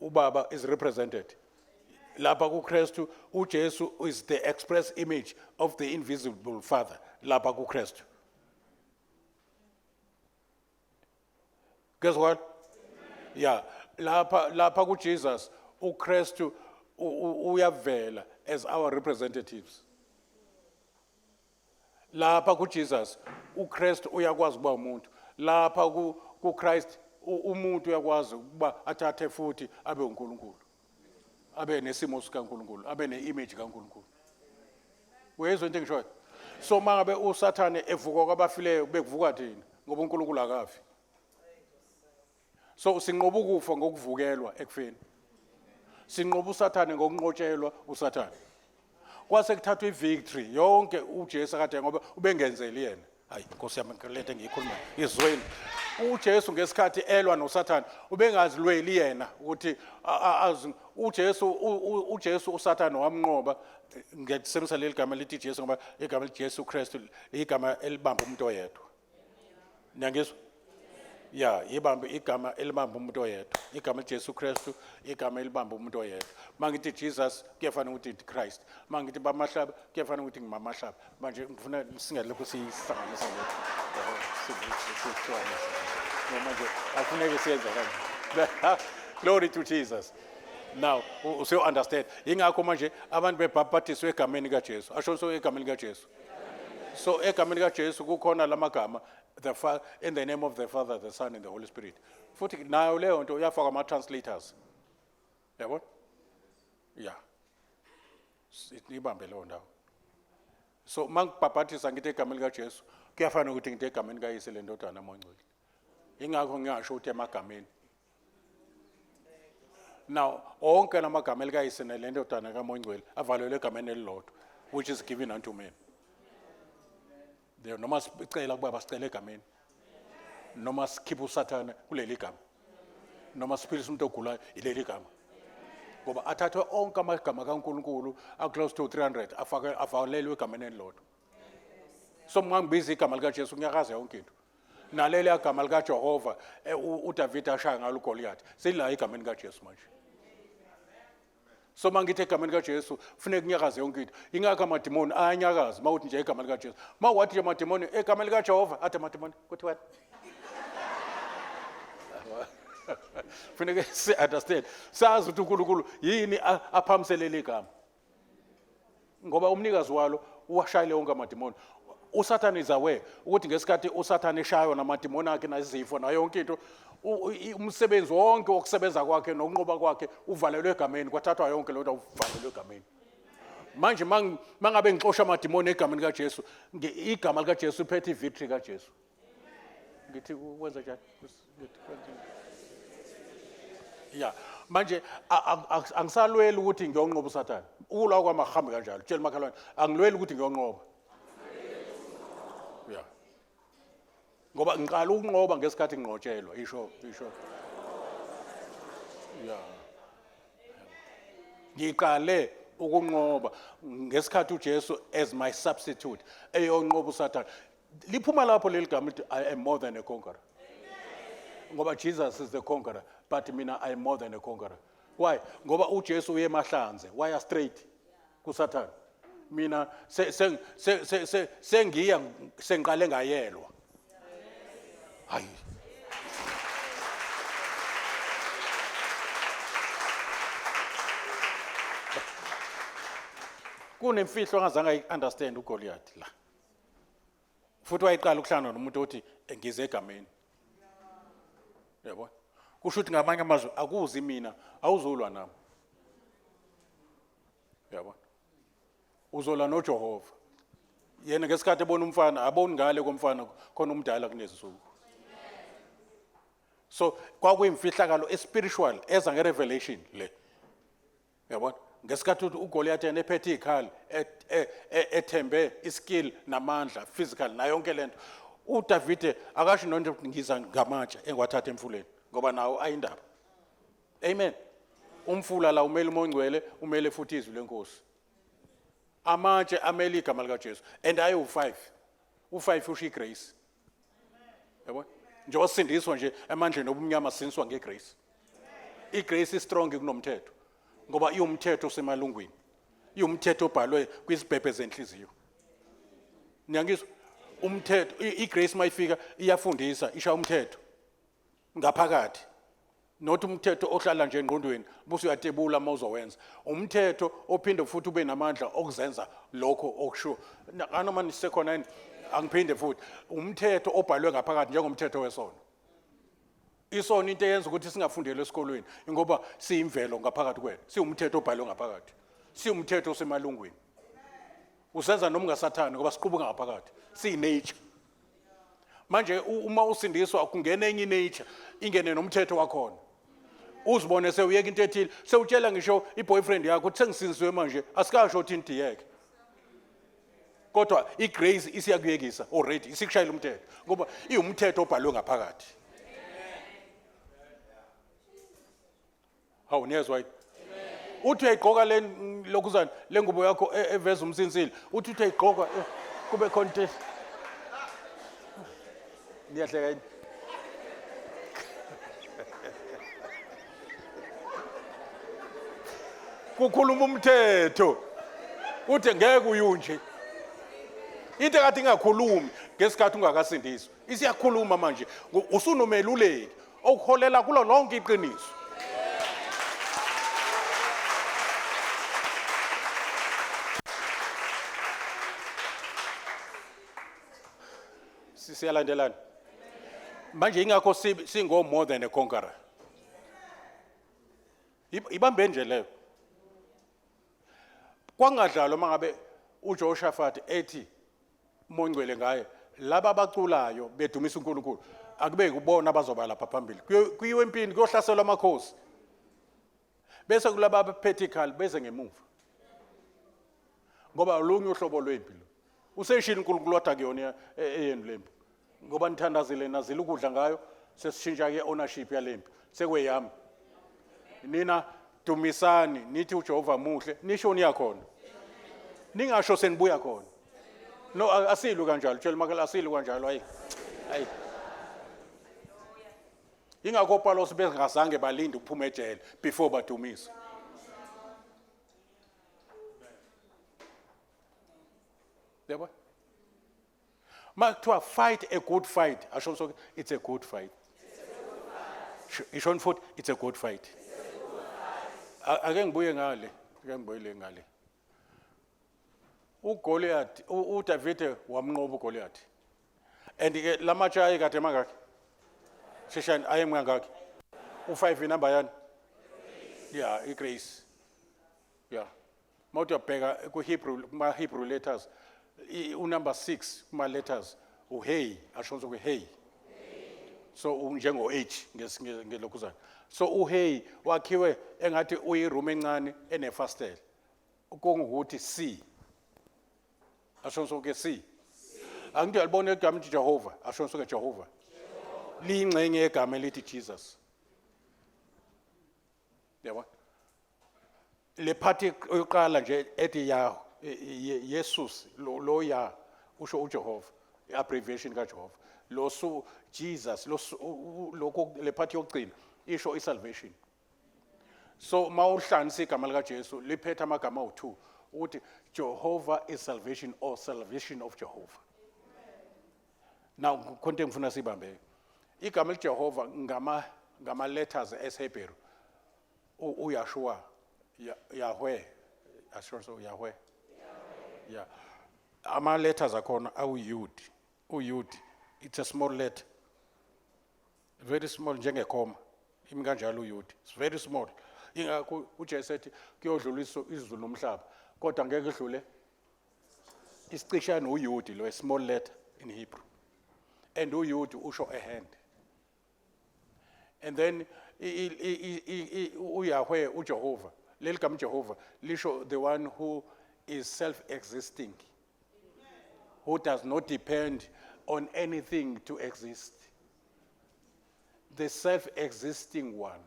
uBaba is represented. Lapha kuKristu uJesu is the express image of the invisible Father. Lapha kuKristu. Guess what? Yeah, lapha kuJesus uKristu uyavela as our representatives. Lapha kuJesus uKristu uyakwazi ukuba umuntu. Lapha ku kuChrist umuntu uyakwazi ukuba athathe futhi abe uNkulunkulu. Abe nesimo sikaNkulunkulu, abe neimage kaNkulunkulu. Uyezwa into engishoyo? So mangabe uSathane evuka kwabafileyo bekuvuka thina ngoba uNkulunkulu akafi. So sinqoba ukufa ngokuvukelwa ekufeni. Sinqoba uSathane ngokunqotshelwa uSathane. Kwase kuthathwa ivictory yonke uJesu akade ngoba ubengenzeli yena. Hayi Nkosi yami lento engiyikhuluma izweni. UJesu ngesikhathi elwa noSathane ubengazilweli yena ukuthi azi uJesu uJesu uSathane wamnqoba. Ngiyasebenzisa leli gama lithi Jesu ngoba igama lithi Jesu Kristu igama elibamba umuntu oyedwa. Niyangizwa? Ya, ibambe igama elibamba umuntu oyedwa. Igama liJesu Kristu, igama elibamba umuntu oyedwa. Mangithi Jesus kuyafana ukuthi ngithi Christ. Mangithi bamahlaba kuyafana ukuthi ngimamahlaba. Manje ngifuna singalokhu siyihlanganisa lokho. Sihlukanisa. Noma nje akufuneki siyenze kanje. Glory to Jesus. Now, usuyo understand. Ingakho manje abantu bebhaphatiswe egameni kaJesu. Asho so egameni kaJesu. So egameni kaJesu kukhona lamagama the in the name of the Father, the Son and the Holy Spirit. Futhi nayo leyo nto uyafaka ama translators. Yabona? Yeah. Ibambe leyo ndawo. So mangibhabhathisa ngithi egameni likaJesu kuyafana ukuthi ngithi egameni kaYise lendodana moNgcwele. Ingakho ngingasho ukuthi emagameni. Now onke lamagama elikayise nelendodana kaMongcwele avalelwe egameni elilodwa which is given unto men. There noma sicela kubaba sicela egameni. Noma sikhipha uSathane kuleli gama. Noma siphilisa umuntu ogulayo ileli gama. Ngoba athathwe onke amagama kaNkuluNkulu a close to 300 afake avalelwe egameni elilodwa. So mangibiza igama likaJesu kunyakaza yonke into. Naleli gama likaJehova uDavid ashaya ngalo uGoliath selila egameni likaJesu manje. So mangithi egameni likaJesu kufuneka kunyakaze yonke into. Ingakho amadimoni ayanyakaza mawuthi nje egameni likaJesu. Mawuwathi nje amadimoni egameni likaJehova athi amadimoni kuthiwa funeka si understand sazi ukuthi uNkulunkulu yini aphamiselele igama. Ngoba umnikazi walo uwashayile wonke amadimoni. uSathane is aware ukuthi ngesikhathi uSathane eshaywa namadimoni akhe nezifo nayo yonke into umsebenzi wonke wokusebenza kwakhe nokunqoba kwakhe uvalelwe egameni kwathathwa yonke lento uvalelwe egameni. Manje mangabe ngixosha amadimoni egameni kaJesu igama likaJesu iphethe ivictory kaJesu. Ngithi wenza njani? Yeah, manje angisalweli ukuthi ngiyonqoba uSathane. Ukulwa kwami akuhambi kanjalo. Tshela makhelwane, angilweli ukuthi ngiyonqoba. Yeah. Ngoba ngiqala ukunqoba ngesikhathi nginqotshelwa, isho isho. Yeah. Ngiqale ukunqoba ngesikhathi uJesu as my substitute eyonqoba uSathane. Liphuma lapho leli gama lithi I am more than a conqueror. Ngoba Jesus is the conqueror, but mina I am more than a conqueror. Why? Ngoba uJesu uye emahlanze, waya straight kuSathane. Mina sengiya sengiqale ngayelwa. Hayi. Kunemfihlo angazange ayi-understand uGoliath la. Futhi wayeqala ukuhlangana nomuntu othi ngize egameni. Yabo? Kusho ukuthi ngamanye amazwi akuzi mina, awuzolwa nami. Yabo? Uzolwa noJehova. Yena ngesikhathi ebona umfana, aboni ngale komfana khona umdala kunezinsuku. So kwakuyimfihlakalo espiritual eza ngerevelation le. Uyabona? Ngesikhathi uGoliath yena ephethe izikhali ethembe iskill namandla physical nayo yonke lento. uDavide akasho nonto ngiza ngamatshe engiwathatha emfuleni ngoba nawo ayindaba. Amen. Umfula la umele uMoya oNgcwele, umele futhi izwi lenkosi. Amatshe amele igama likaJesu and ayi-5. U-5 usho igrace. Yabo? Njengoba sisindiswa nje emandleni obumnyama sindiswa ngegrace. Igrace is strong kunomthetho ngoba iwumthetho osemalungwini. Iwumthetho obhalwe kwizibhebhe zenhliziyo. Niyangizwa? Umthetho igrace mayifika iyafundisa, ishaya umthetho ngaphakathi. Not umthetho ohlala nje engqondweni bese uyatebula uma uzowenza. Umthetho ophinde futhi ube namandla okuzenza lokho okusho. Anoma nisekhona yini? Angiphinde futhi. Umthetho obhalwe ngaphakathi njengomthetho wesono. Isono into eyenza ukuthi singafundelwe esikolweni ngoba siyimvelo ngaphakathi kwethu. Siwumthetho obhalwe ngaphakathi. Siwumthetho osemalungwini. Usenza noma ungasathandi ngoba siqubuka ngaphakathi. Siyi-nature. Manje uma usindiswa kungena enye nature ingene nomthetho wakhona. Uzibone sewuyeka into ethile, sewutshela ngisho i-boyfriend yakho ukuthi sengisindisiwe manje, asikasho ukuthi intiyeke. Kodwa igrace isiyakuyekisa already, isikushayela umthetho ngoba iwumthetho obhalwe ngaphakathi. Hawu niyezwa yini? Uthi uyayigqoka le lokhuzana le ngubo yakho eveza umsinsili, uthi uthi uyayigqoka kube khona into. Niyahleka yini? Kukhuluma umthetho. Uthi ngeke uyunje. Into ekade ingakhulumi ngesikhathi ungakasindiswa. Isiyakhuluma manje. Usunomeluleki okuholela kulo lonke iqiniso. Siyalandelana. Manje ingakho singo more than a conqueror. Ibambe nje leyo. Kwangadlalwa mangabe uJoshaphat ethi mongcwele ngaye laba abaculayo bedumisa uNkulunkulu akube kubona abazoba lapha phambili. Kuyiwe empini kuyohlaselwa amakhosi. Bese kulaba abaphethe ikhali beze ngemuva. Ngoba olunye uhlobo lwempi lo. Useshilo uNkulunkulu wathi akuyona eyenu lempi. Ngoba nithandazile nazile ukudla ngayo sesishintsha ke ownership yalempi. Sekweyami. Nina dumisani nithi uJehova muhle nisho niyakhona. Ningasho senibuya khona. No asilu kanjalo tshela makela asilu kanjalo ayi. Ayi. Ingakho Paulos bengazange balinde ukuphuma ejele before badumisa. Yabo? Makuthiwa fight a good fight, asho so it's a good fight. Isho futhi it's a good fight. Ake ngibuye ngale, ake ngibuyele ngale. uGoliath uDavide wamnqoba uGoliath. And ke lamatshe ayekade mangaki? Sheshani ayemangaki? U5 inamba yani? Yeah, igrace. Yeah. Mawuthi uyabheka ku-Hebrew kuma-Hebrew letters unumber 6 kuma letters uHey asho ukuthi hey. So unjengo H ngelokhuzana. So uHey wakhiwe engathi uyiroom encane enefastela. Kungukuthi C. Asho sonke C. Angithi uyalibona igama elithi Jehova, asho sonke Jehova. Liyingxenye yegama elithi Jesus. Yabona? Le part yokuqala nje ethi ya Jesus lo ya usho uJehova, abbreviation kaJehova. Lo su Jesus lo lokho le part yokugcina isho isalvation. So mawuhlanganisa igama lika Jesu liphethe amagama awu2 ukuthi Jehovah is salvation or salvation of Jehovah. Now khonto engifuna sibambe. Igama liJehova ngama letters esiHebheru uYahshua Yahweh asho so Yahweh. Yeah. Ama letters akhona awu Yud. UYud it's a small letter. Very small njengekhoma. Imi kanjalo uYud. It's very small. Ingakho uJesu ethi kuyodlula izulu nomhlaba kodwa ngeke idlule isicishane uYud lo, a small letter in Hebrew. And uYud usho a hand. And then uYahweh uJehova, leli gama Jehova lisho the one who is self-existing, who does not depend on anything to exist. The self-existing one.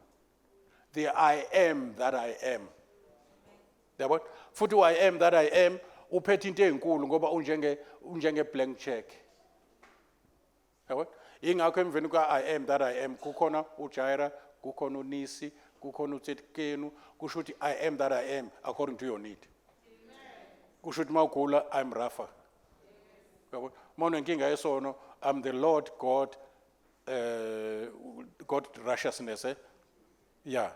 The I am that I am. Yabona? Futhi u I am that I am uphethe into ezinkulu ngoba unjenge blank check. Yabona? Ingakho emveni kwa I am that I am kukhona uJaira, kukhona uNisi, kukhona uTsetkenu, kusho ukuthi I am that I am according to your need. Kusho ukuthi mawugula I'm Rafa. Yabona? Uma unenkinga yesono I'm the Lord God, God righteousness, eh? Yeah.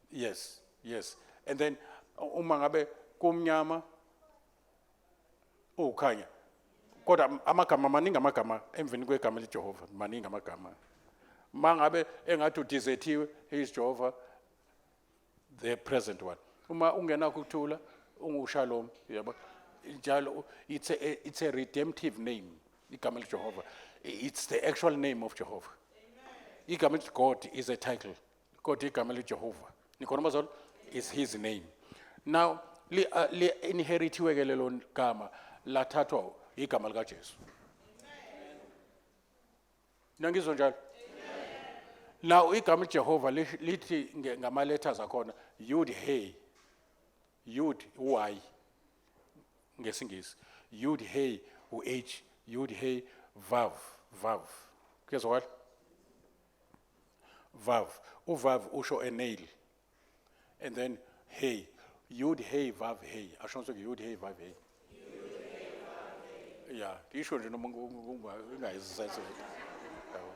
Yes. Yes. And then uma ngabe kumnyama ukhanya. Kodwa amagama maningi, amagama emveni kwegama liJehova maningi amagama. Mangabe engathi udizethiwe, he is Jehovah the present one. Uma ungenakho ukuthula unguShalom, yabo. Njalo it's a redemptive name igama liJehova. It's the actual name of Jehovah. Igama elithi God is a title. Kodwa igama liJehova. Nikhona bazalwane? Is his name. Now li inherithiwe ke lelo gama, lathathwa igama likaJesu. Nangizwa njalo? Now igama Jehova lithi ngama letters akhona Yud Hey. Yud Y ngesingisi. Yud Hey u H, Yud Hey Vav, Vav. Kuyezwakala? Vav. UVav usho a nail. And then Hey. Yud Hey Vav Hey. Asho nje Yud Hey Vav Hey. Yeah, ngisho nje noma ungayisense. Yabo.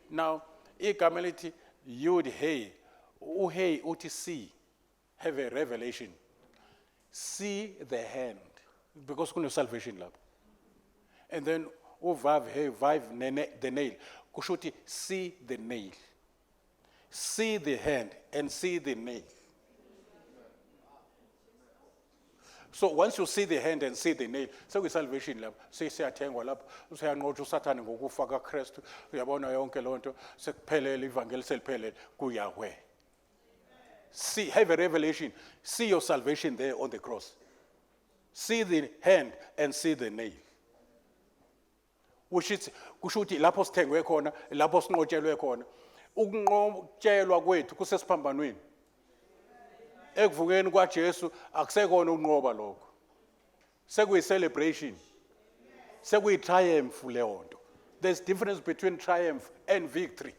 Now, igama elithi Yud Hey, uHey uthi see, have a revelation. See the hand because kune salvation lapho. And then uVav Hey, Vav nene, the nail. Kusho ukuthi see the nail. See the hand and see the nail. So once you see the hand and see the nail, sekuyi-salvation lapho, sesiyathengwa lapho, useyanqotshwa uSathane ngokufa kaKristu, uyabona yonke loo nto, sekuphelele, ivangeli seliphelele kuYahweh. See, have a revelation. See your salvation there on the cross. See the hand and see the nail. Which is kusho ukuthi lapho sithengwe khona, lapho sinqotshelwe khona. Ukunqotshelwa kwethu kusesiphambanweni. Ekuvukeni kwaJesu akusekona ukunqoba lokho. Sekuyi celebration. Sekuyi triumph leyo nto. There's difference between triumph and victory.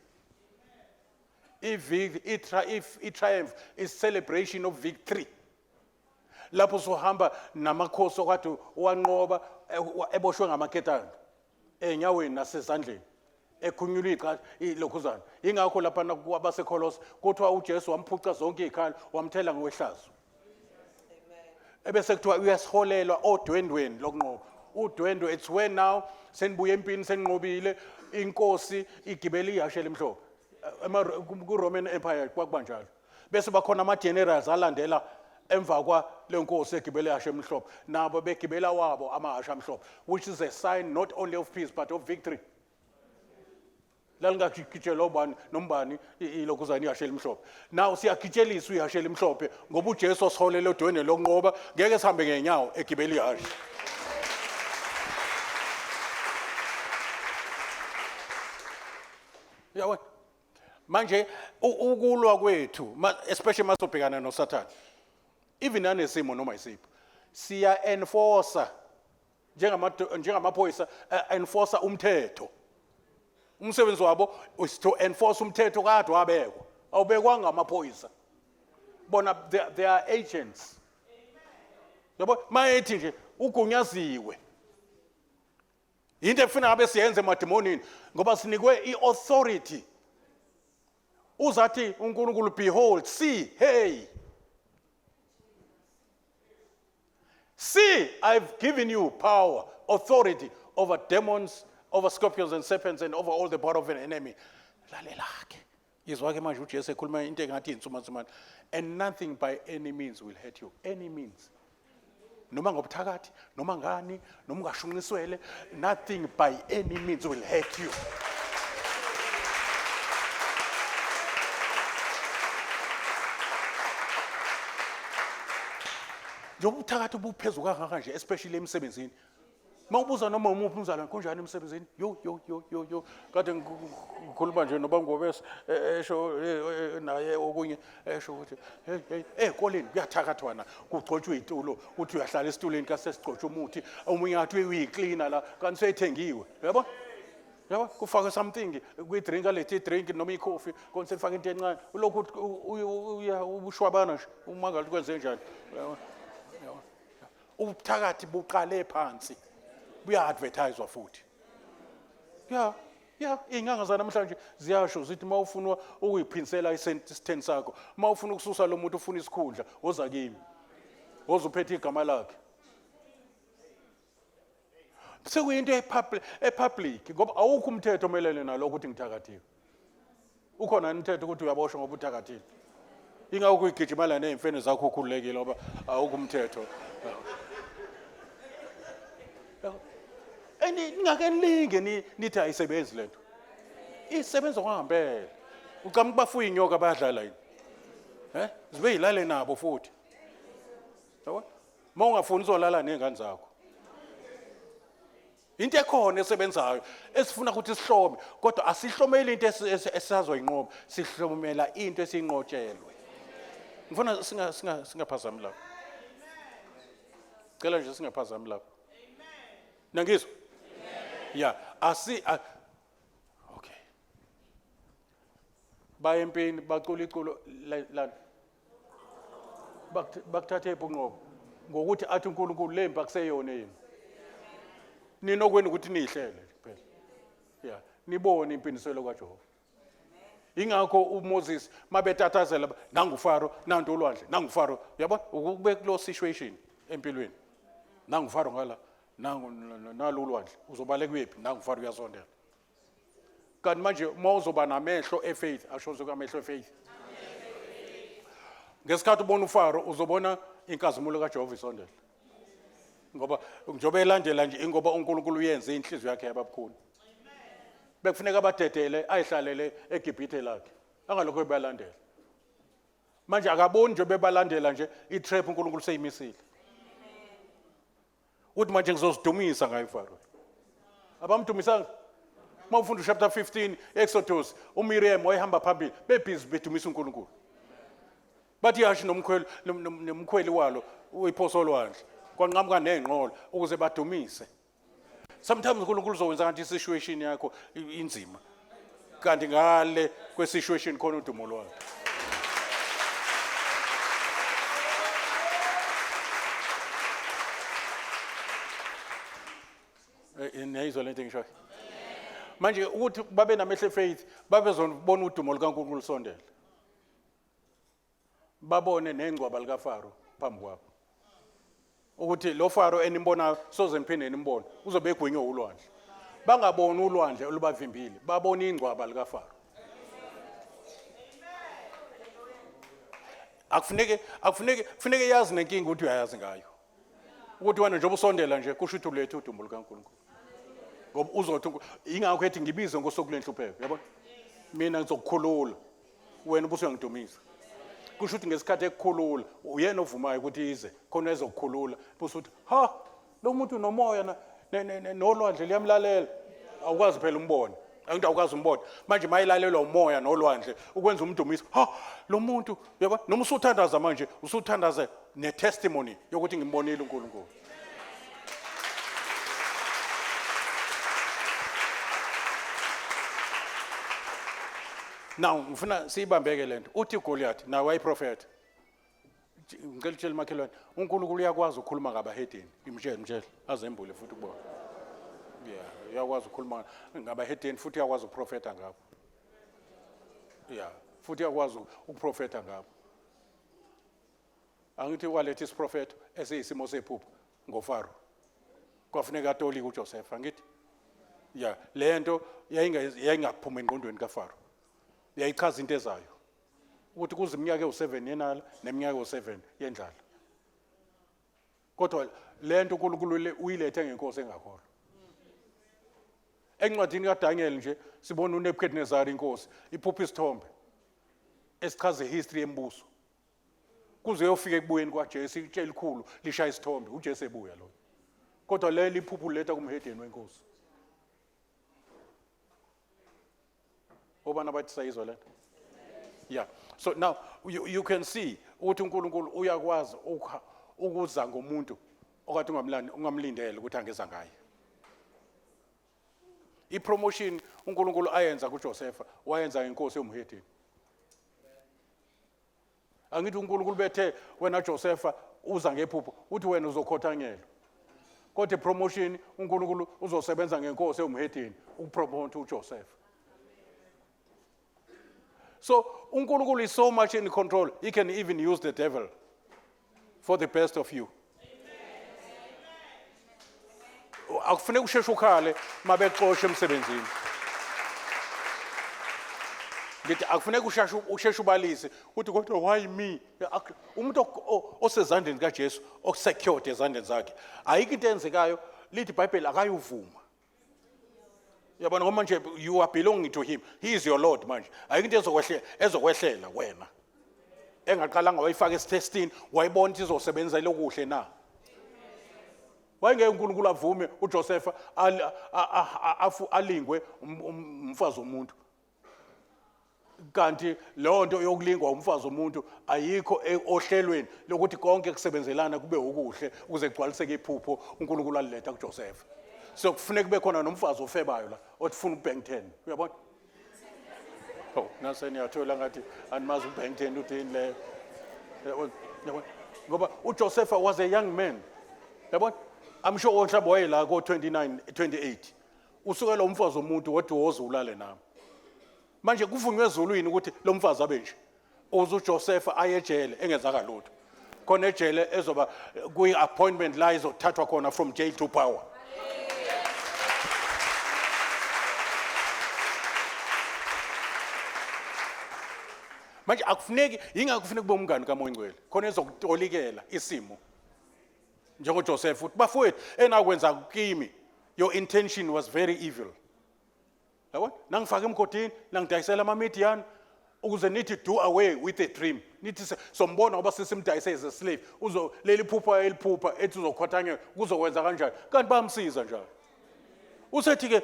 If i-triumph is celebration of victory. Lapho sohamba namakhosi okade wanqoba eboshwe ngamaketanga enyaweni nasezandleni, ekhunyulwa iqa ilokhuzana. Ingakho lapha kwabaseKholose kuthiwa uJesu wamphuca zonke izikhalo, wamthela ngokwehlazo, ebese kuthiwa uyasiholela odwendweni lokunqoba. Udwendwe, it's when now senibuye empini, seninqobile, inkosi igibele ihashe elimhlophe. Ku-Roman Empire kwakuba njalo, bese bakhona ama-generals alandela emva kwa le nkosi egibele ihashe emhlophe, nabo begibela wabo amahashe amhlophe, which is a sign not only of peace but of victory. Lalingagitshelwa ubani nombani ilokhuzana ihashe elimhlophe. Now siyagitsheliswa ihashe elimhlophe ngoba uJesu osiholele odwendweni lokunqoba. Ngeke sihambe ngenyawo egibela ihashe. Uyabona manje ukulwa kwethu, especially masobhekana noSathane, even nanesimo noma isipho, siya enforcer njengamaphoyisa enforcer umthetho. Umsebenzi wabo is to enforce umthetho kade wabekwa, awubekwanga amaphoyisa bona, they are agents, yabo. Mayethi nje ugunyaziwe, into efuna ngabe siyenze emadimonini ngoba sinikwe i-authority. Uzathi uNkulunkulu, "Behold, see, hey, see, I've given you power, authority over demons, over scorpions and serpents and over all the power of an enemy." Lalela ke, yizwa ke manje uJesu ekhuluma into engathi insumansumane. "And nothing by any means will hurt you." Any means, noma ngobuthakathi, noma ngani, noma ungashunqiswele, nothing by any means will hurt you. Njengoba ubuthakathi buphezulu kangaka nje, especially emsebenzini. Mawubuza noma umuphi umzalwane kunjani emsebenzini? Yo yo yo yo yo. Kade ngikhuluma nje noba Ngobese esho naye okunye esho ukuthi hey hey ezikoleni kuyathakathwana kugcotshwa izitulo uthi uyahlala esitulweni kasesigcotshwa umuthi omunye athi uyiklina la kanti seyithengiwe. Yabo? Yabo kufakwe something kwi-drink alethe i-drink noma i-coffee kona sefaka into encane ulokhu uya ubushwabana nje umangala ukuthi kwenze njani. Yabo? Yabo? Ubuthakathi buqale phansi buya-advertiswa futhi. Ya ya iy'nyanga zanamhlanje ziyasho zithi uma ufuna ukuyiphinsela isitheni sakho, uma ufuna ukususa lo muntu ufuna isikhundla, woza kimi, woza uphethe igama lakhe. Sekuyinto epublic ngoba awukho umthetho omelene nalokho ukuthi ngithakathiwe. Ukhona umthetho ukuthi uyaboshwa ngoba uthakathile. Ingakho kuyigijimela nezimfene zakho ukhululekile ngoba awukho umthetho. And ningake nilinge nithi ayisebenzi lento. Isebenza kwangempela. Ucama ukubafuya inyoka bayadlala yini? Eh? Zibe yilale nabo futhi. Yabona? Uma ungafuni uzolala nezingane zakho. Into ekhona esebenzayo esifuna ukuthi sihlome kodwa asihlomeli into esisazoyinqoba, sihlomela into esiyinqotshelwe. Ngifuna singa singa singaphazami lapho. Cela nje singaphazami lapho. Nangizwa? Yeah, asi okay. Baye empini bacula iculo lana. Bakuthathe phi unqobo? Ngokuthi athi uNkulunkulu le mpi akuseyona yini. Ninokwenu ukuthi niyihlele kuphela. Yeah, nibone impindiselo kaJehova. Ingakho uMoses mabetatazela nangu Faro, nantu ulwandle, nangu Faro. Uyabona ukube kulo situation empilweni. Nangu Faro ngala, nangu nalo ulwandle. Uzobaleka uyephi? Nangu Faro uyasondela. Kanti manje uma uzoba namehlo efaith, asho amehlo efaith. Ngesikhathi ubona uFaro uzobona inkazimulo kaJehova isondela. Ngoba njengoba elandela nje ingoba uNkulunkulu uyenze inhliziyo yakhe yababukhuni. Bekufuneka abadedele ayihlalele eGibhithe lakhe. Angalokho ebalandela. Manje akaboni nje bebalandela nje itrap uNkulunkulu seyimisile. Uthi manje ngizozidumisa ngaye uFaro. Abamdumisanga. Uma ufunda uchapter 15 Exodus, uMiriam wayehamba phambili bebhizi bedumisa uNkulunkulu. Bathi ihhashi nomkhweli nomkhweli walo uyiphosa olwandle. Kwanqamuka nezinqola ukuze badumise. Sometimes uNkulunkulu uzowenza ngathi isituation yakho inzima. Kanti ngale kwesituation khona udumo lwakhe. Niyayizwa lento engishoyo? Manje ukuthi babe namehlo efaith, babezobona udumo lukaNkulunkulu lusondela. Babone nengcwaba likaFaro phambi kwabo. Ukuthi lo Faro enimbonayo soze niphinde nimbone, uzobe egwinywe ulwandle. Bangaboni ulwandle olubavimbile, babone ingcwaba likaFaro. Akufuneki akufuneki kufuneke yazi nenkinga ukuthi uyayazi ngayo. Ukuthi wena njengoba usondela nje kusho ukuthi ulethe udumo lukaNkulunkulu. Ngoba uzothi ingakho ethi ngibize ngosuku lwenhlupheko, yabona? Mina ngizokukhulula. Wena ubusuyangidumisa. Kusho ukuthi ngesikhathi ekukhulula uyena ovumayo ukuthi ize khona ezokukhulula. Bese uthi ha lo muntu nomoya nolwandle liyamlalela. Awukwazi phela umbone. Angithi awukwazi umbone. Manje mayilalelwa umoya nolwandle ukwenza umdumiso. Ha lo muntu yabo noma usuthandaza manje usuthandaza ne testimony yokuthi ngimbonile uNkulunkulu. Now ngifuna siyibambeke lento. Uthi Goliath nawe wayiprofetha. Ngicela utshele makhelwane uNkulunkulu uyakwazi ukukhuluma ngabahedeni. Imtshele mtshele azembule futhi kubona. Yeah, uyakwazi ukukhuluma ngabahedeni futhi uyakwazi ukuprofetha ngabo. Yeah, futhi uyakwazi ukuprofetha ngabo. Angithi waletha isiprofetho esiyisimo sephupho ngoFaro. Kwafuneka atolike uJoseph angithi. Yeah, lento yayingaphuma engqondweni kaFaro. Yayichaza into ezayo. Ukuthi kuze iminyaka ewu7 yenala neminyaka ewu7 yendlala. Kodwa lento uNkulunkulu uyilethe ngenkosi engakholwa. Encwadini kaDaniel nje sibona uNebuchadnezzar inkosi iphupha isithombe esichaza history yembuso. Kuze yofika ekubuyeni kwaJesu itshe elikhulu lishaya isithombe uJesu ebuya lo. Kodwa leli iphupho letha kumhedeni wenkosi. Obana bathi sayizwa lento. Yeah. So now you can see ukuthi uNkulunkulu uyakwazi ukuza ngomuntu okade ungamlandi ungamlindele ukuthi angeza ngaye. Ipromotion uNkulunkulu ayenza kuJosepha wayenza ngenkosi yomhedeni. Angithi uNkulunkulu bethe wena Josepha uza ngephupho uthi wena uzokhothanyelwa. Kodwa ipromotion uNkulunkulu uzosebenza ngenkosi ewumhedeni ukupromote uJoseph. So uNkulunkulu is so much in control, he can even use the devil for the best of you. Akufuneki usheshe ukhale mabexosha emsebenzini. Ngithi akufuneki usheshe usheshe ubalise uthi kodwa why me? Umuntu osezandleni kaJesu osecured ezandleni zakhe. Ayikho into eyenzekayo lithi iBhayibheli akayuvuma. Yabona ngoba manje you are belonging to him. He is your Lord manje. Ayikho into ezokwehlela ezokwehlela wena. Engaqalanga wayifaka esitestini wayibona ukuthi izosebenza lokuhle na. Wayengeke uNkulunkulu avume uJoseph alingwe um, um, umfazi womuntu. Kanti leyo nto yokulingwa umfazi womuntu ayikho e, ohlelweni lokuthi konke kusebenzelana kube ukuhle ukuze kugcwaliseke iphupho uNkulunkulu aliletha kuJoseph. So kufuneka kube khona nomfazi ofebayo la othi funa ubank 10. Uyabona? Oh, nase niyathola ngathi animazi ubank 10 uthini leyo. Uyabona? Ngoba uJoseph was a young man. Yabona? I'm sure mhlawumbe wayela ko 29 28. Usuke lo mfazi womuntu wathi woza ulale nami. Manje kuvunywe ezulwini ukuthi lo mfazi abe nje. Uze uJoseph aye ejele engenzanga lutho. Khona ejele ezoba kwi-appointment la izothathwa khona from jail to power. Manje akufuneki yingakho kufuneka kube umngani kaMoya Ngcwele khona ezokutolikela isimo. NjengoJoseph uthi bafowethu enakwenza kimi your intention was very evil. Yabona? Nangifaka emgodini, nangidayisela amaMidian ukuze nithi do away with the dream. Nithi sombona ngoba sesimdayise as a slave. Uzo leli phupho eliphupha ethi uzokhothanyelwa kuzokwenza kanjani? Kanti bayamsiza njalo. Usethi ke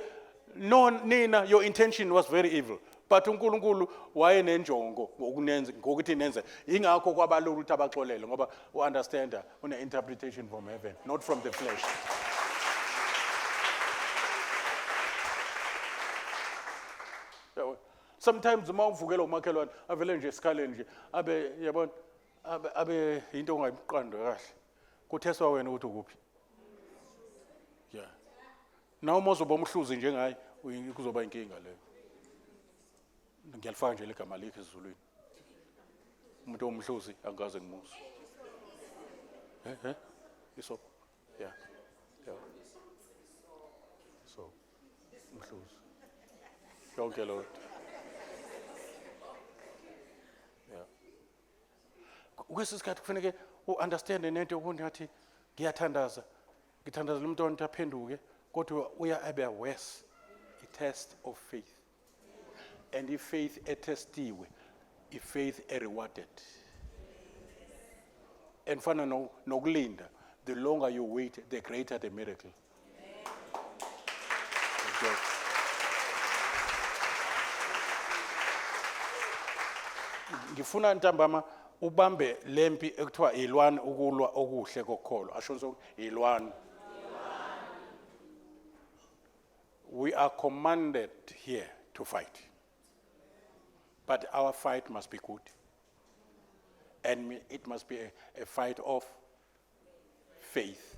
no nina your intention was very evil. But uNkulunkulu wayenenjongo ngokunenza ngokuthi nenze. Ingakho kwabalula ukuthi abaxolele ngoba uunderstander une interpretation from heaven not from the flesh. Sometimes uma uvukela umakhelwane avele nje esikhaleni nje abe yabona abe abe into ongayiqonda kahle. Kutheswa wena ukuthi ukuphi. Yeah. Nawe uma uzoba umhluzi njengaye kuzoba inkinga leyo. Ngiyalifaka nje ligama likho ezulwini. Umuntu omhluzi angikaze ngimuzwe. Eh eh iso. Yeah. Yeah. So umhluzi. Yonke lo. Yeah. Kwesi sikhathi kufanele u-understand nento yokuthi ngathi ngiyathandaza ngithandazela umuntu onto aphenduke kodwa uya abe worse i-test of faith and i-faith etestiwe i-faith e-rewarded and fana nokulinda the longer you wait the greater the miracle. Ngifuna ntambama ubambe lempi ekuthiwa ilwani ukulwa okuhle kokukholwa asho nso ilwani. We are commanded here to fight, but our fight must be good and it must be a fight of faith.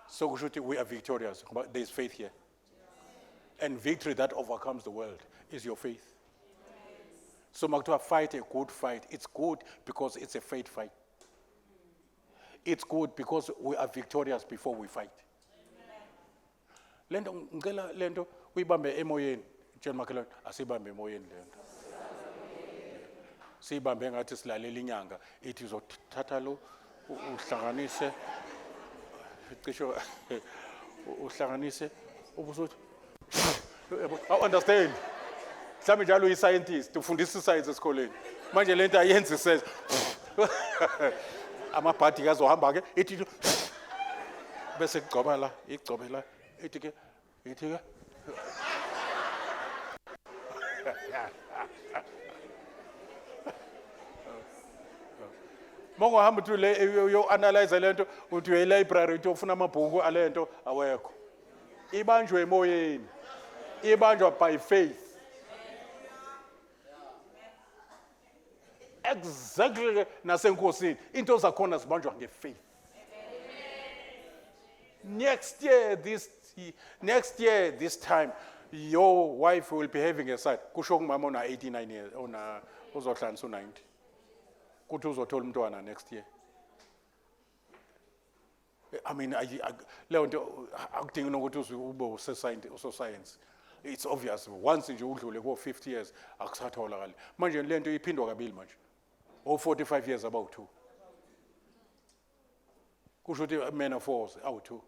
So kusho ukuthi we are victorious ngoba there is faith here, and victory that overcomes the world is your faith. So makuthiwa fight a good fight, it's good because it's a faith fight. It's good because we are victorious before we fight. Lento ngicela lento uyibambe emoyeni. Tshela makhelwane asibambe emoyeni lento. Siyibambe ngathi silalela inyanga ithi uzothatha lo uhlanganise cishe uhlanganise ubusuthi I understand. Mhlawumbe njalo uyi-scientist ufundisa iscience esikoleni. Manje lento ayenzi sense. Amabhadi kazohamba ke ithi Bese kugcoba la, igcobe la, ithi ke, ithi ke. Mongohamba uthi le uyo analyze lento, uthi uye library uthi ufuna amabhuku alento awekho. Ibanjwe emoyeni. Ibanjwa by faith. Exactly nasenkosini into zakhona zibanjwa ngefaith. Next year this time your wife will be having a son. Kusho kumama ona 89 years ona uzohlanisa u90. Kuthi uzothola umntwana next year. I mean, leyo nto akudingi nokuthi uze ube usoscience. It's obvious once nje udlule ko 50 years akusatholakali. Manje le nto iphindwa kabili manje. O 45 years about 2. Kusho ukuthi menopause awu2.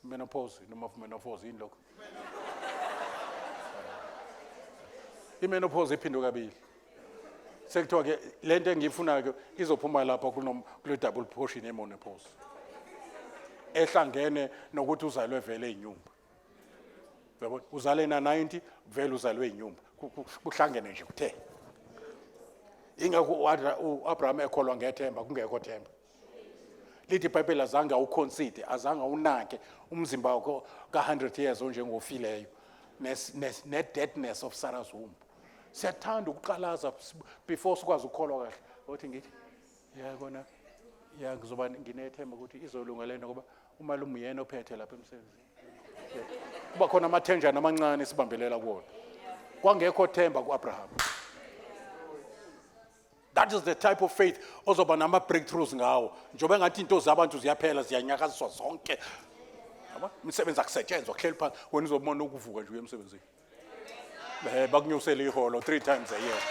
Menopause noma menopause yini lokho? I-menopause iphindwe kabili. Sekuthiwa ke lento engiyifunayo ke izophuma lapha kule double portion ye-menopause. Ehlangene nokuthi uzalwe vele inyumba. Uyabona? Uzale na 90 vele uzalwe inyumba. Kuhlangene nje kuthe. Ingakho uAbraham ekholwa ngethemba kungekho themba. Lithi iBhayibheli azange awuconsider, azange awunake umzimba wakho ka-100 years onjengofileyo ne-deadness of Sarah's womb. Siyathanda ukuqalaza before sikwazi ukukholwa kahle. Othi ngithi ya kona ya ngizoba nginethemba ukuthi izolunga lento ngoba umalume uyena ophethe lapha emsebenzini. Kuba khona amathenjana amancane sibambelela kuwona. Kwangekho themba kuAbraham. That is the type of faith ozoba nama breakthroughs ngawo. Njengoba engathi into zabantu ziyaphela ziyanyakaziswa zonke. Yabo? Imisebenzi akusetshenzwa kuhleli phansi wena uzobona ukuvuka nje uye emsebenzini. Eh bakunyusele iholo 3 times a year.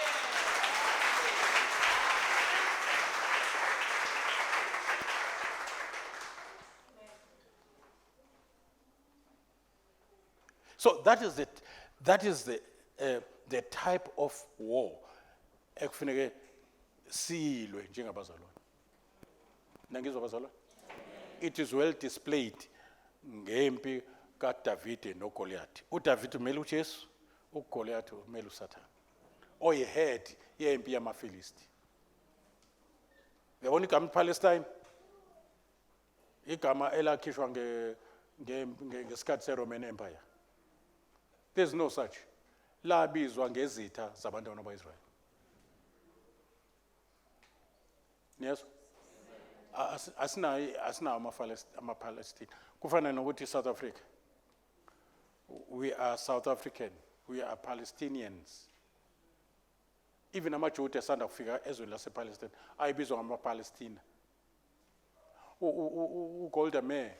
So that is it. That is the type of war ekufuneke silwe njengabazalwane. Nangizwa bazalwane? It is well displayed ngempi kaDavide noGoliath. uDavid umele uJesu, uGoliath umele uSathane. Oyihead yempi yamaFilisti. Uyabona igama iPalestine? Igama elakhishwa ngesikhathi seRoman Empire. There's no such. Labizwa ngezitha zabantwana ba-Israel. Niyezwa? Asinawo amaPalestine. Kufana nokuthi South Africa. We are South African. We are Palestinians. Even amaJuda esanda kufika ezweni lasePalestine ayibizwa ngamaPalestina. uGolda Meir,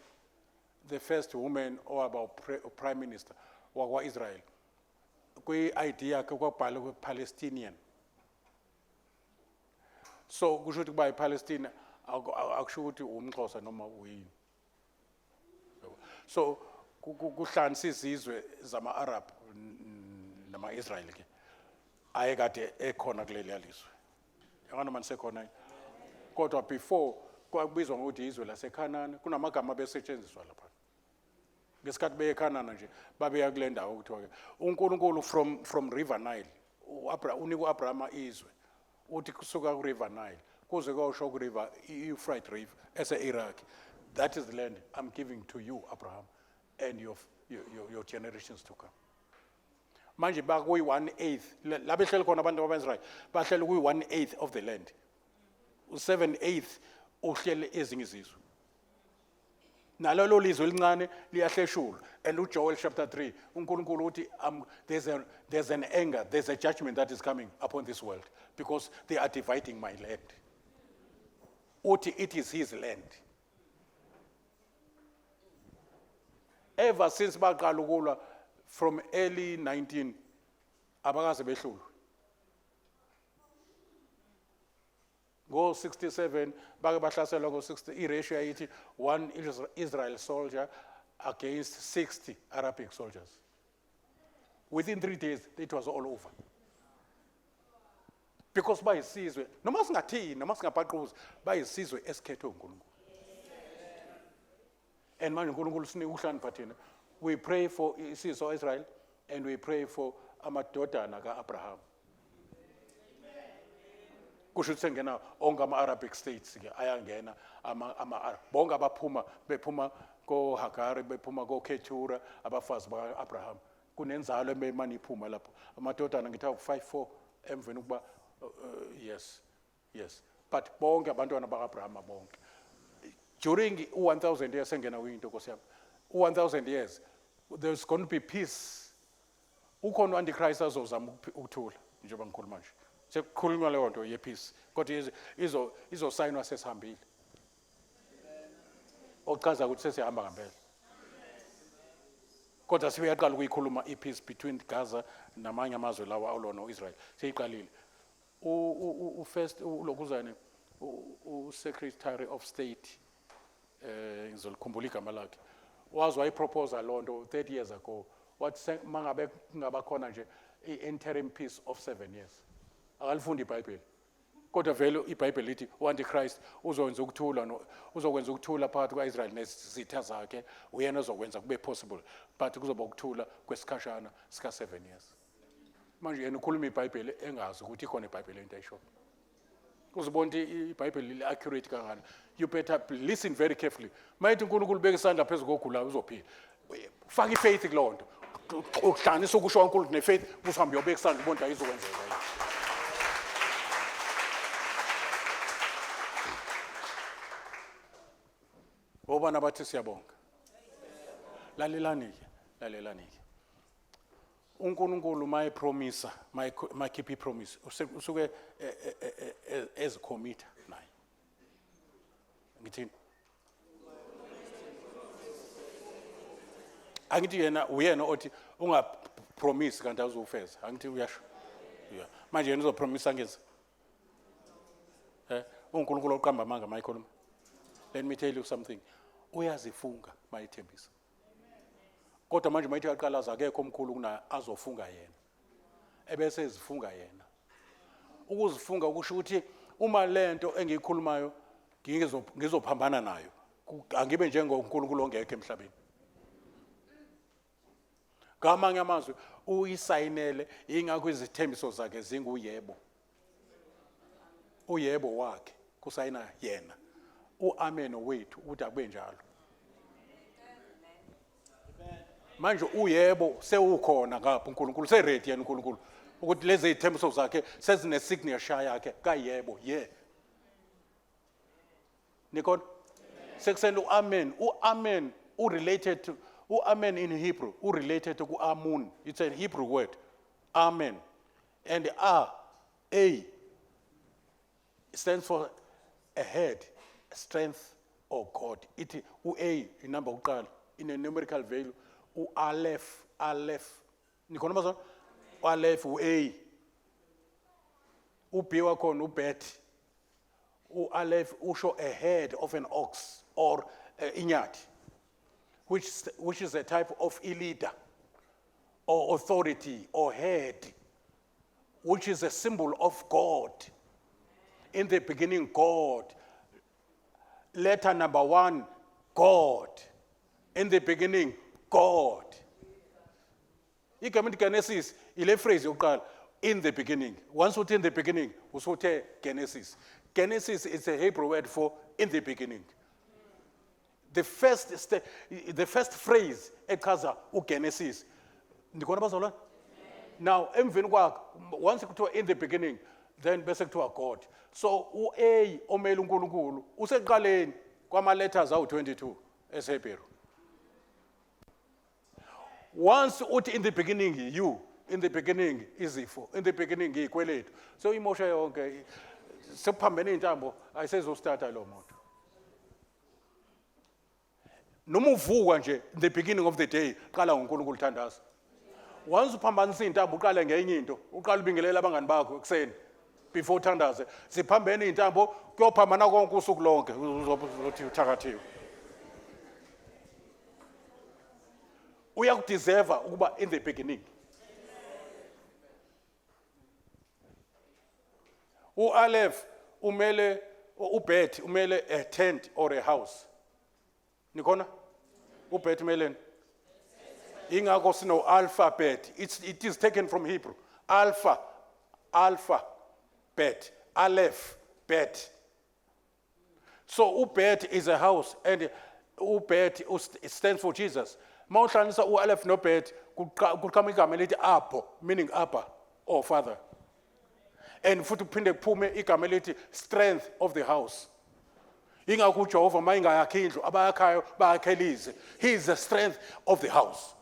the first woman owaba prime minister wakwa-Israel, kwi-ID yakhe kwabhalwa kwi-Palestinian. So kusho ukuthi kuba iPalestina akusho ukuthi umXhosa noma uyini. So kuhlanganisa izizwe zama-Arab nama-Israel ke ayekade ekhona kuleliya lizwe. Yangana nisekhona yini? Kodwa before kwakubizwa ngokuthi izwe laseKhanani, kunamagama abesetshenziswa lapha. Ngesikhathi beye eKhanani nje babeya kule ndawo kuthiwa ke uNkulunkulu from River Nile unika uAbraham izwe uthi kusuka ku River Nile kuze kuyosho ku River Euphrates River ese Iraq. That is the land I'm giving to you Abraham and your generations to come. Manje bakuyi 1/8 la behleli khona abantu bakwaIsrael bahleli kuyi 1/8 of the land. U7/8 uhlele ezinye izizwe. Nalelo lizwe elincane liyahleshulwa. And uJoel chapter 3 uNkulunkulu uthi there's an anger, there's a judgment that is coming upon this world because they are dividing my land. Uthi it is his land. Ever since baqala ukulwa from early 19 abakaze behlulwe. Ngo 67 bake bahlaselwa ngo 60, i-ratio yayithi 1 Israel soldier against 60 Arabic soldiers. Within 3 days it was all over. Because bayisizwe noma singathini noma singabhaquzi bayisizwe esikhethwe uNkulunkulu. And manje uNkulunkulu sinika ukuhlakanipha thina. We pray for isizwe Israel and we pray for amadodana kaAbraham. Kusho ukuthi sengena onke ama-Arabic states ke ayangena ama bonke abaphuma bephuma koHagari bephuma koKetura abafazi baka-Abraham kunenzalo emane iphuma lapho amadodana ngithi awu-5 4 emveni ukuba yes yes but bonke abantwana baka-Abraham bonke during u-1000 years engena kuyinto nkosi yami u-1000 years there's going to be peace. Ukhona u-antichrist azozama ukuthula njengoba ngikhuluma nje sekukhulunywa leyo nto ye-peace kodwa izosayinwa sesihambile ochaza ukuthi sesihamba ngempela kodwa sebeyaqala ukuyikhuluma i-peace between Gaza namanye amazwe lawa alwa no-Israel seyiqalile. U-first ulokhuzane u-secretary of state ngizolikhumbula igama lakhe waze wayiproposa loo nto 30 years ago wathi mangabe kungaba khona nje i-interim peace of 7 years. Akalifundi iBhayibheli kodwa vele iBhayibheli lithi u-antichrist uzokwenza ukuthula no uzokwenza ukuthula phakathi kwa-Israel nezitha zakhe uyena ozokwenza kube possible but kuzoba ukuthula kwesikhashana sika 7 years. Manje yena ukhuluma iBhayibheli engazi ukuthi ikhona iBhayibheli into ayishoyo. Uzibona ukuthi iBhayibheli li-accurate kangani. You better listen very carefully. Mayithi uNkulunkulu beka isandla phezu kogulayo uzophila. Faka ifaith kulowo nto. Uhlanganisa ukusho kaNkulunkulu nefaith usuhambe uyobeka isandla ubone ukuthi ayizokwenzeka yini. Obana bathi siyabonga. Lalelani-ke, lalelani-ke. uNkulunkulu mayepromisa mayekhipha ipromise usuke ezikhomitha naye. Ngithini? Angithi yena uyena othi ungapromise kanti awuzufeza. Angithi uyasho. Yeah. Manje yena uzopromisa ngezi. uNkulunkulu oqamba amanga mayikhuluma. Let me tell you something. Uyazifunga mayithembisa. Kodwa manje mayithi yaqalaza akekho omkhulu kuna azofunga yena. Ebese ezifunga yena. Ukuzifunga kusho ukuthi uma lento engiyikhulumayo ngizophambana nayo angibe njengoNkulunkulu ongekho emhlabeni. Ngamanye amazwi uyisayinele ingakho izithembiso zakhe zinguyebo. Uyebo wakhe kusayina yena. Uamen wethu ukuthi akube njalo. Manje uyebo sewukhona ngapha uNkulunkulu seready yena uNkulunkulu ukuthi lezi zithembiso zakhe sezine signature yakhe kayebo ye. Nikhona? Sekusele uamen, uamen urelated to uamen in Hebrew, urelated to kuamun. It's a Hebrew word. Amen. And A stands for a head, strength or God. Ithi u-A inamba yokuqala in a numerical value u-Aleph, Aleph. Nikhona bazalwane? U-Aleph u-A. U-B wakhona u-Bet. U-Aleph usho a head of an ox or inyathi, which is a type of a leader or authority or head, which is a symbol of God. In the beginning, God. Letter number 1, God. In the beginning, God. Igama elithi Genesis, ile phrase yokuqala, in the beginning. Once uthi in the beginning, usuthe Genesis. Genesis is a Hebrew word for in the beginning. The first phrase echaza uGenesis. Ndikhona bazalwane? Now, emveni kwakho, once kuthiwa in the beginning, then bese kuthiwa God. So u-A omele uNkulunkulu usekuqaleni kwama letters awu-22 esiHebheru. Once uthi in the beginning you, in the beginning izifo, in the beginning izikweletu. So imosha yonke sekuphambene intambo ayisezostarta lo moto. Noma uvuka nje in the beginning of the day qala ngoNkulunkulu thandaza. Once uphambanisa intambo uqale ngenye into, uqala ubingelela abangani bakho ekseni before uthandaze. Siphambene intambo kuyophambana konke usuku lonke uzothi uthakathiwe. Uyakudeserve ukuba in the beginning. U-Aleph umele uBet umele a tent or a house. Nikhona? UBet Melen. Ingakho sino alphabet. It is taken from Hebrew. Alpha, alpha, bet, aleph, bet. So uBet is a house and uBet stands for Jesus. Mawuhlanganisa uAleph noBet kuqhamuka igama elithi Abba, meaning Abba or father. And futhi kuphinde kuphume igama elithi strength of the house. Ingakho uJehova mayingayakhi indlu abayakhayo bayakhelize. He is the strength of the house.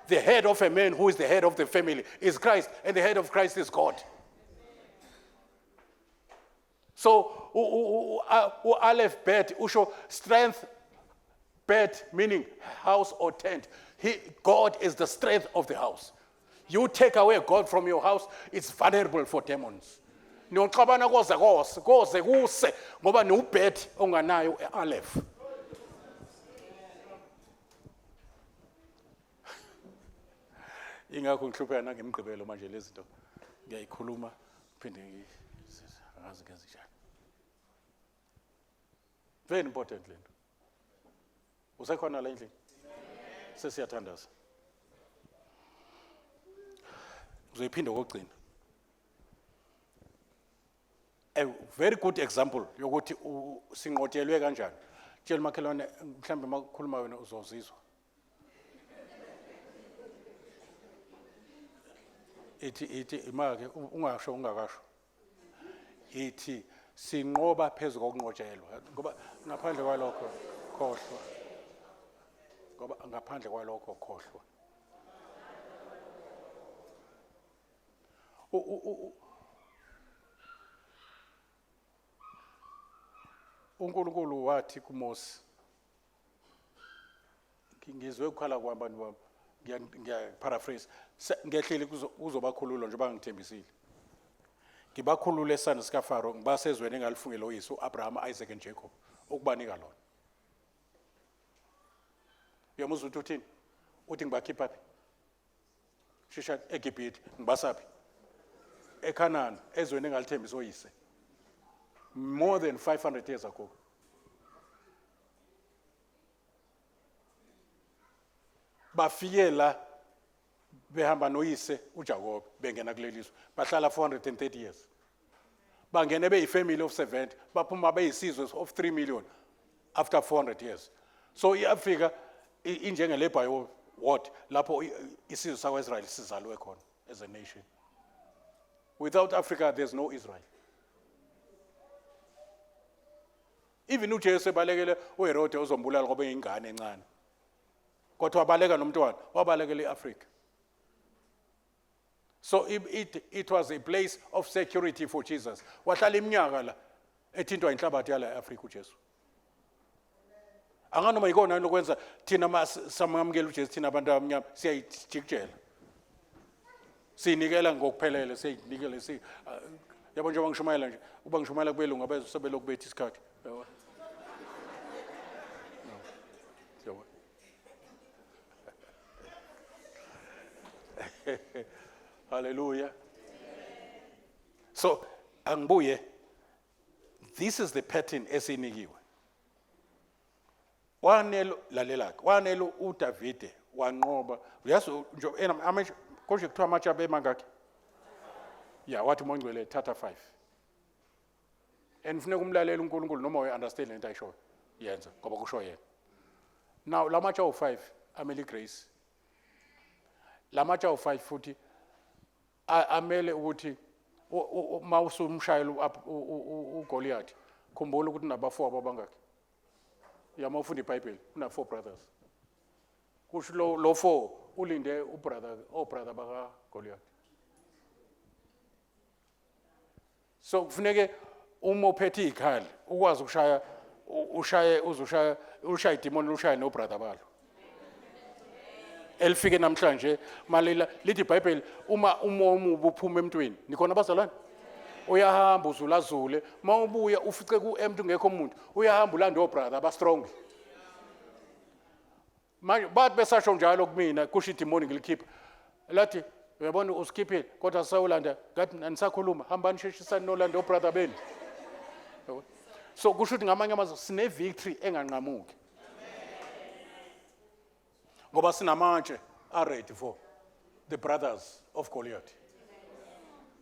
The head of a man who is the head of the family is Christ, and the head of Christ is God. So u-Aleph Bet usho strength, bet meaning house or tent. God is the strength of the house. You take away God from your house, it's vulnerable for demons. Niyoxabana koze kose, koze kuse ngoba niwubet onganayo e-Aleph. Ingakho ngihlupheka nangemgqibelo manje lezi zinto ngiyayikhuluma phinde angazi ngenze njani. Very important lento. Usekhona la endlini? Sesiyathandaza. Uzoyiphinda okugcina. A very good example yokuthi sinqotshelwe kanjani. Tshela makhelwane mhlambe makukhuluma wena uzozizwa. Ithi ithi imake ungasho ungakasho. Ithi sinqoba phezu kokunqotshelwa ngoba ngaphandle kwalokho khohlwa. Ngoba ngaphandle kwalokho khohlwa. uNkulunkulu wathi kuMose ngizwe ukukhala kwabantu bami ngiya paraphrase ngehleli kuzobakhulula njengoba ngithembisile ngibakhulule esandla sikaFaro ngibasezweni engalifungela oyise uAbraham, Isaac and Jacob ukubanika lona. Uyamuzwa ukuthi uthini? Uthi ngibakhipha phi? Shisha eGibhithe ngibasaphi? EKhanani ezweni engalithembisa oyise. More than 500 years ago. Bafike la behamba noyise uJakobe bengena kuleli zwe bahlala 430 years. Bangene beyifamily of 70 baphuma beyisizwe of 3 million after 400 years. So iAfrika injenge labor ward lapho isizwe sakwaIsrael sizalwe khona as a nation. Without Africa there's no Israel. Even uJesu ebalekele uHerode ozombulala ngoba eyingane encane. Kodwa wabaleka nomntwana, wabalekela iAfrika. So it was a place of security for Jesus. Wahlala iminyaka la ethintwa inhlabathi yala eAfrika uJesu. Anganoma yikona lokwenza thina samamukela uJesu thina abantu abamnyama siyayijikijela. Sinikela ngokuphelele siyinikele si yabo njengoba ngishumayela nje uba ngishumayela kubelungu abezwe sebelokhu bethi isikhathi. Yabo. Yabo. Hallelujah. So angibuye this is the pattern esinikiwe. Wanelo lalela ke wanelo uDavide wanqoba uyazi nje ena amatshe konje kuthiwa amatshe abe mangaki? Ya wathi uMongcwele thatha 5. And funeka umlalele uNkulunkulu noma uyi understand lento ayishoyo. Yenza ngoba kusho yena. Now lamatshe awu5 amele grace. Lamatshe awu5 futhi amele ukuthi uma usumshayela uGoliath khumbula ukuthi nabafowabo abangaki. Yama ufunda iBhayibheli una four brothers. Kusho lo four ulinde ubrother obrother baka Goliath. So kufuneke uma uphethe izikhali ukwazi ukushaya ushaye uzoshaya ushaye idemon ushaye nobrother balo. Elifike namhlanje malila lithi iBhayibheli uma umoya omubi uphuma emntwini nikhona bazalwane uyahamba uzulazule uma ubuya ufice ku-empty ungekho umuntu uyahamba ulande obrother abastrong manje bathi besasho njalo kumina kusho idimoni ngilikhipha lathi uyabona usikhiphile kodwa sawulanda ngathi anisakhuluma hambani sheshisani nolanda obrother benu so kusho ukuthi ngamanye amazwi sine-victory enganqamuki. Ngoba sinamatshe a-ready for the brothers of Goliath.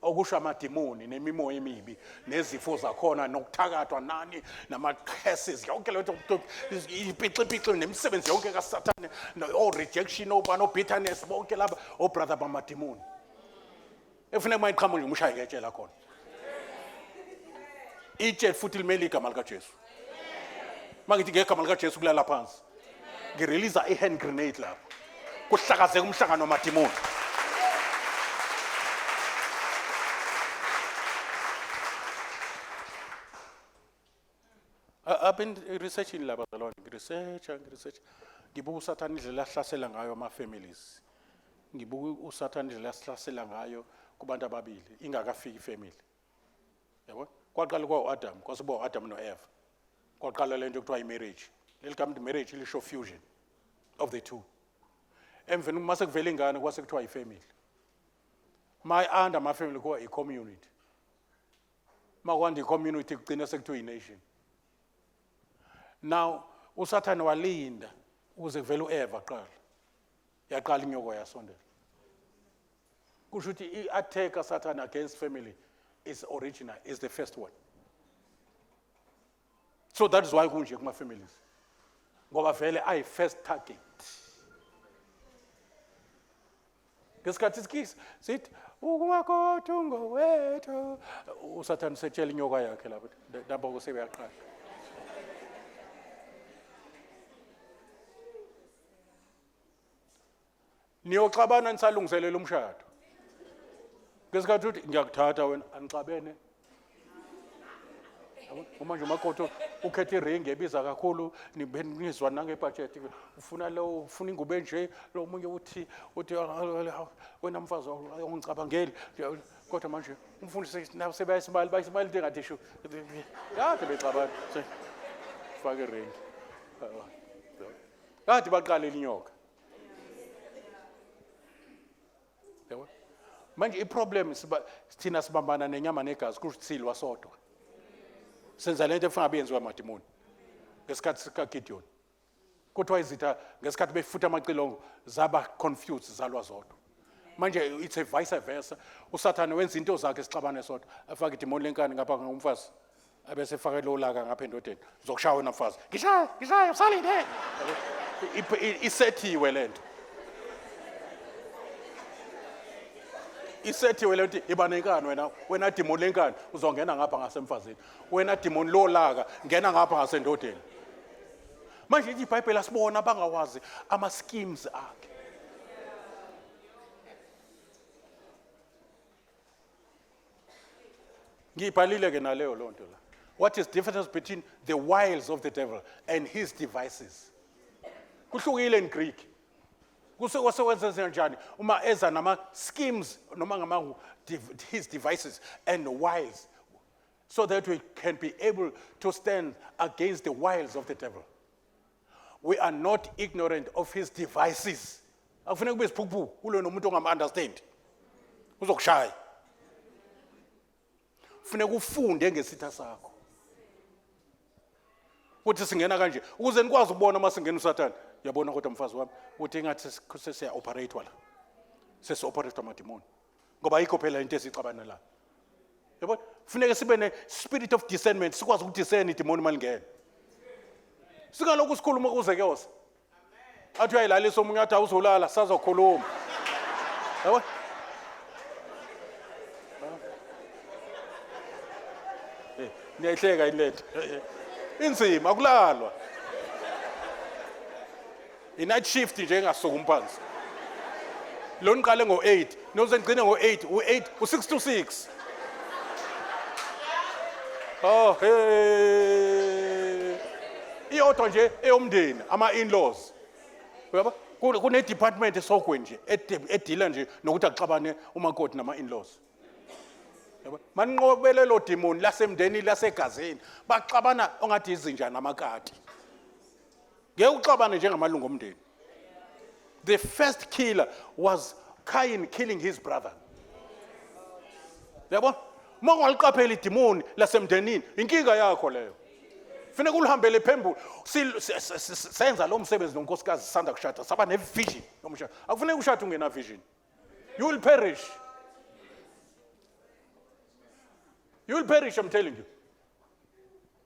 Okusho amadimoni nemimoya emibi nezifo zakhona nokuthakathwa nani nama-curses yonke le nto, ipixipixi nemisebenzi yonke kaSathane, o-rejection, obani, o-bitterness, bonke laba o-brother bamadimoni. Efuneka uma iqhamuka nje umshaye ngetshe lakhona. Itshe futhi limele igama likaJesu. Uma ngithi ngegama likaJesu kulala phansi, ngirelease i-hand grenade lapho, kuhlakazeka umhlangano wamadimoni. I've been researching laba bazalwane, ngiresearcha, ngiresearcha, ngibuka uSathane indlela ahlasela ngayo ama-families, ngibuka uSathane indlela ahlasela ngayo kubantu ababili ingakafiki ifamily. Yabo, kwaqala kwa-Adam, kwase kuba u-Adam no-Eva, kwaqala lento ekuthiwa i-marriage. Leli gama marriage lisho fusion of the two. Emveni uma sekuvela ingane, kwase kuthiwa ifamily. Ma under ama-family kuwa i-community. Ma kwanda i-community, kugcina sekuthiwa i-nation. Now uSathane walinda ukuze kuvele u-Eva kuqala, yaqala inyoko yasondela. Kusho ukuthi i-attack kaSathane against family is original, is the first one. So that is why kunje kuma-families, ngoba vele ayi-first target. Ngesikhathi sikisi sithi ukumakoti ungowethu, uSathane usetshela inyoka yakhe lapho, nabo sebeyaqala. Niyoxabana nisalungiselela umshado. Ngesikhathi uthi ngiyakuthatha wena, anixabene. Yabo, uma nje umakoti ukhetha iringi ebiza kakhulu, nibe nizwa nangebhajethi, ufuna lo, ufuna ingubo enje, lo munye uthi "Ah, wena mfazi ungicabangeli." Kodwa manje umfundisi nawe sebayisimali, bayisimali into engathi shu kade bexabana, faka iringi, kade baqalela inyoka. Yabo, manje iproblem siba thina sibambana nenyama negazi, kusho ukuthi silwa sodwa, senza lento efuna ngabe yenziwa amadimoni ngesikhathi sikaGideon. Kuthiwa izitha ngesikhathi befutha amacilongo zaba confused, zalwa zodwa. Manje it's a vice versa, uSathane wenza into zakhe, sixabane sodwa, afake idimoni lenkani ngapha ngumfazi, abese efake lo laka ngapha endodeni, uzokushaya wena mfazi, ngishaya, ngishaya, usalinde. Yabo? Isethiwe lento, isethiwe lento, iba nenkani wena, wena dimoni lenkani uzongena ngapha ngasemfazini, wena dimoni lolaka ngena ngapha ngasendodeni. Manje ithi iBhayibheli asibona abangawazi ama schemes akhe. Ngiyibhalile ke naleyo lonto la, what is difference between the wiles of the devil and his devices. Kuhlukile in Greek. Kusuke sekwenza njani uma eza nama schemes noma ngama his devices and wiles, so that we can be able to stand against the wiles of the devil. We are not ignorant of his devices. Akufuneka kube isiphukuphuku kulo nomuntu ongam-understand, uzokushaya. Funeka ufunde ngesitha sakho ukuthi singena kanje, ukuze nikwazi ukubona uma singena uSathane. Yabona kodwa mfazi wami, uthi engathi sesiya-operate la, sesi-operate amadimoni, ngoba ayikho phela into esixabana la. Yabona, funeke sibe ne-spirit of discernment, sikwazi ukudiscern idimoni uma lingena. Singalokhu sikhuluma kuze kuyose, athi uyayilalisa omunye, athi awuzolala, sazokhuluma. Yabo, niyayihleka yini lento? Inzima, akulalwa, i-night shift nje engasuki umphansi lo. Niqale ngo-8, noze nigcine ngo-8, u-8, u-6 to 6. Oh hey, iyodwa nje eyomndeni, ama-in-laws, uyabo, kune-department esogweni nje edila nje nokuthi akuxabane umakoti nama-in-laws. Yabo, maninqobele lo demoni lasemndenini, lasegazini, baxabana ongathi izinja namakati. Ngeke uxabane njengamalungu omndeni. The first killer was Cain killing his brother. Yabo, uma ungaliqapheli idimoni lasemndenini, inkinga yakho leyo. Funeka ulihambele phambili. Senza lo msebenzi nonkosikazi sisanda kushada, saba ne-vision yomshado. Akufuneki ushade ungena vision. You will perish. You will perish, I'm telling you.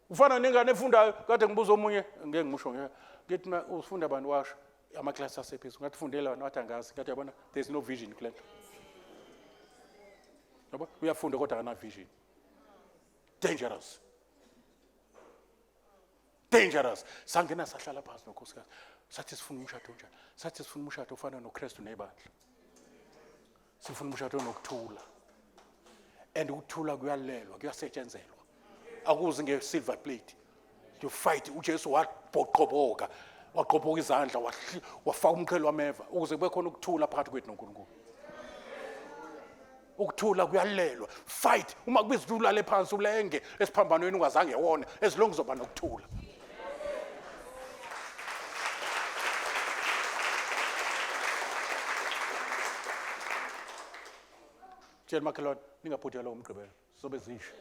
Ufana nengane efundayo, kade ngibuza omunye, ngeke ngimusho ngeke. Ngithi mina ufunda bani washo amaklasi asephezulu. Ngathi fundela wena wathi angazi. Ngathi yabona there is no vision kule nto. Yabo uyafunda kodwa akana vision. Dangerous. Dangerous. Sangena sahlala phansi nonkosikazi. Sathi sifuna umshado onjani? Sathi sifuna umshado ofana noKristu nebandla. Sifuna umshado onokuthula. And ukuthula kuyalelwa, kuyasetshenzelwa. Akuzi nge-silver plate. You fight. UJesu wabhoqoboka, waqoboka izandla, wafaka umqhele wameva ukuze kube khona ukuthula phakathi kwethu noNkulunkulu. Ukuthula kuyalelwa. Fight. Uma kubiza ukuthi ulale phansi ulenge esiphambanweni ungazange wone, as long uzoba nokuthula. Tshela makhelwane ningaphuthelwa umgqibelo sobe zisho.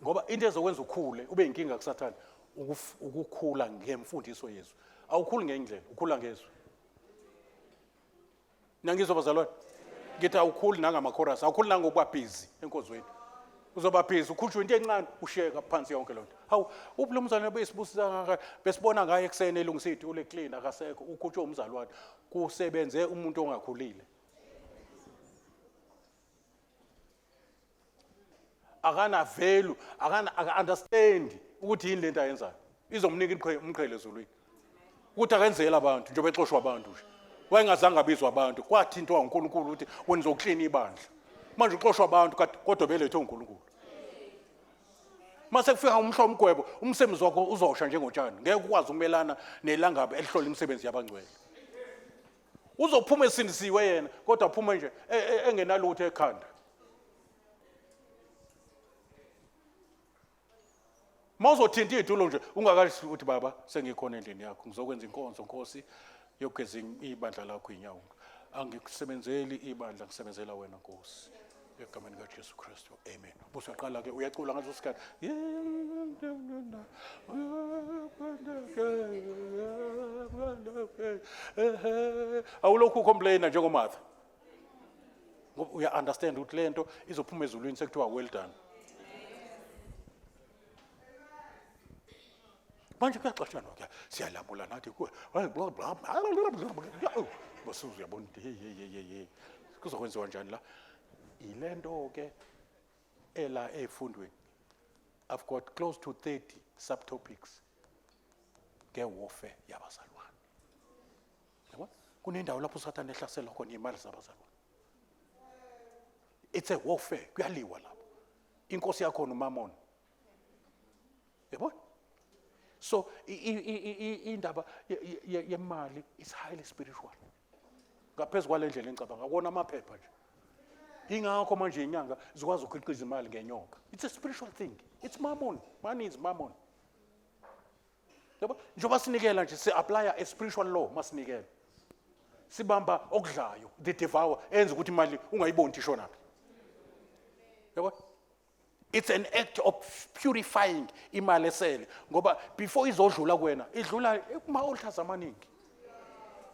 Ngoba into ezokwenza ukhule ube inkinga kuSathane ukukhula ngemfundiso yezwi. Awukhuli ngendlela, ukhula ngezwi. Nangizwa bazalwane? Ngithi awukhuli nangamakhorasi, awukhuli nangokuba busy enkonzweni. Uzoba busy ukhutshwe into encane ushiyeka phansi yonke lonto. Hawu, uphi lo mzalwane besibusisa kangaka? Besibona ngaye ekuseni elungisa itulo eclean akasekho, ukhutshwe umzalwane. Kusebenze umuntu ongakhulile. Akana value, akana aka understand ukuthi yini lento ayenzayo. Izomnika umqhele ezulwini. Ukuthi akenzeli abantu njengoba exoshwa abantu nje. Wayengazange abizwa abantu, kwathintwa uNkulunkulu ukuthi wena uzoklina ibandla. Manje uxoshwa abantu kodwa belethwe uNkulunkulu. Mase kufika umhla womgwebo, umsebenzi wakho uzosha njengotshani. Ngeke ukwazi ukumelana nelangabi elihlola imisebenzi yabangcwele. Uzophuma esindisiwe yena, kodwa aphume nje engenalutho ekhanda. Mawuzothinta iy'tulo nje ungakashi ukuthi baba sengikhona endlini yakho ngizokwenza inkonzo Nkosi yokugeza ibandla lakho iy'nyawo. Angikusebenzeli ibandla ngisebenzela wena Nkosi. Egameni kaJesu Kristu. Amen. Bese uyaqala ke uyacula ngaleso sikhathi. Awulokhu ucomplaina njengoMartha. Ngoba uya understand ukuthi lento izophuma ezulwini sekuthiwa well done. Manje kuyaxatshanwa ke siyalamula nathi kuwe. Basuzu uyabona ukuthi hey hey hey hey. Kuzokwenziwa njani la? Ilento ke ela ezifundweni. I've got close to 30 subtopics nge-warfare yabazalwane. Yabona? Kunendawo lapho uSathane ehlasela khona imali zabazalwane. It's a warfare, kuyaliwa lapho. Inkosi yakhona uMamon. Yabona? So indaba yemali is highly spiritual. Ngaphezu kwale ndlela engicabanga akona amaphepha nje. Ingakho manje inyanga zikwazi ukukhiqiza imali ngenyoka. It's a spiritual thing. It's mammon. Money is mammon. Yabo njengoba sinikela nje si apply a spiritual law masinikela. Sibamba okudlayo the devour enza ukuthi imali ungayiboni ishonaphi. Yabo It's an act of purifying imali esele ngoba before izodlula kuwena idlula kuma altars amaningi.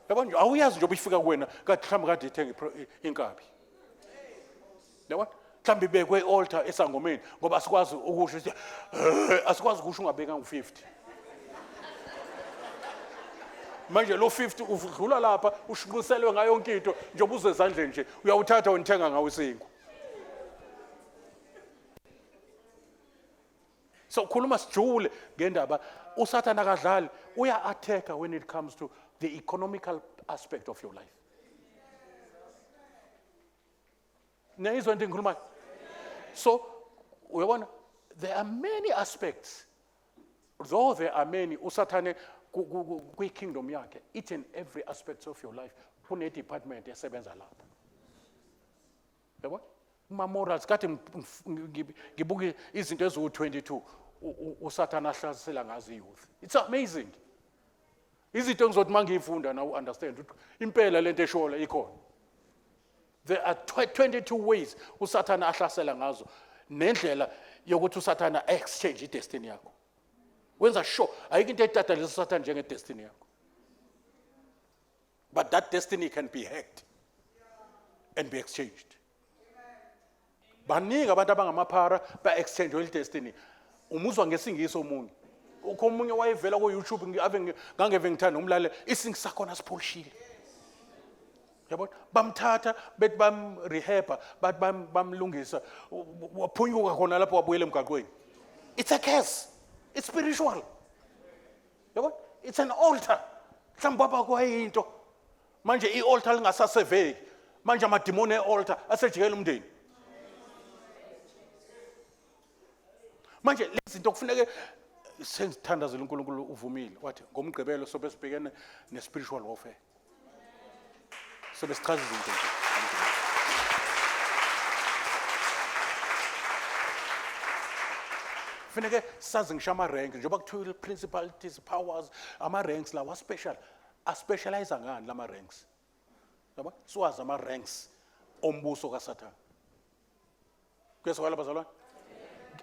Yabo nje awuyazi njengoba ifika kuwena kade mhlawumbe kade ithenga inkabi. Yabo mhlawumbe ibekwe i-altar esangomeni ngoba asikwazi ukusho ukuthi asikwazi ukusho ungabeka ngu-50. Manje lo 50 udlula lapha ushinqiselwe ngayo yonke into njengoba uze ezandleni nje uyawuthatha unithenga ngawo isinkwa. So khuluma sijule ngendaba uSathane akadlali uya attack when it comes to the economical aspect of your life. Niyayizwa into engikhulumayo? So uyabona there are many aspects though there are many uSathane kwi-kingdom yakhe each and every aspect of your life kune department esebenza lapho. Yabo? Kuma morals kade ngibuka izinto eziwu-22 uSathane ahlasela ngazo i-youth. It's amazing. Izinto engizothi mangiyifunda na u-understand ukuthi impela lento eshola ikhona. There are 22 ways uSathane ahlasela ngazo nendlela yokuthi usathana exchange idestiny yakho. Wenza sure ayikho into etatalisa usathana njengedestiny yakho. But that destiny can be hacked and be exchanged. Baningi abantu abangamaphara ba-exchange well destiny. Umuzwa ngesingisi omunye. Ukho omunye wayevela ku-YouTube ave ngangeve ngithanda umlalela isingisi sakhona sipholishile. Yabona? Bamthatha bethi bamrehaba, bathi bamlungisa, waphunyuka khona lapho wabuyela emgaqweni. It's a curse. It's spiritual. Yabona? It's an altar. Mhlawumbe baba kwayinto. Manje i-altar lingasaseveki. Manje amadimoni e-altar asejikela umndeni. Manje lezi zinto kufuneke sengithandazela uNkulunkulu uvumile wathi ngomgqibelo sobe sibhekene ne-spiritual warfare. Sobe sichaza izinto nje. Funeke sazi ngisho ama-rank njengoba kuthiwa principalities powers ama-ranks lawa special aspecialize ngani lama ranks yabo siwazi ama ranks ombuso kaSathane. Kuyezwakala bazalwane?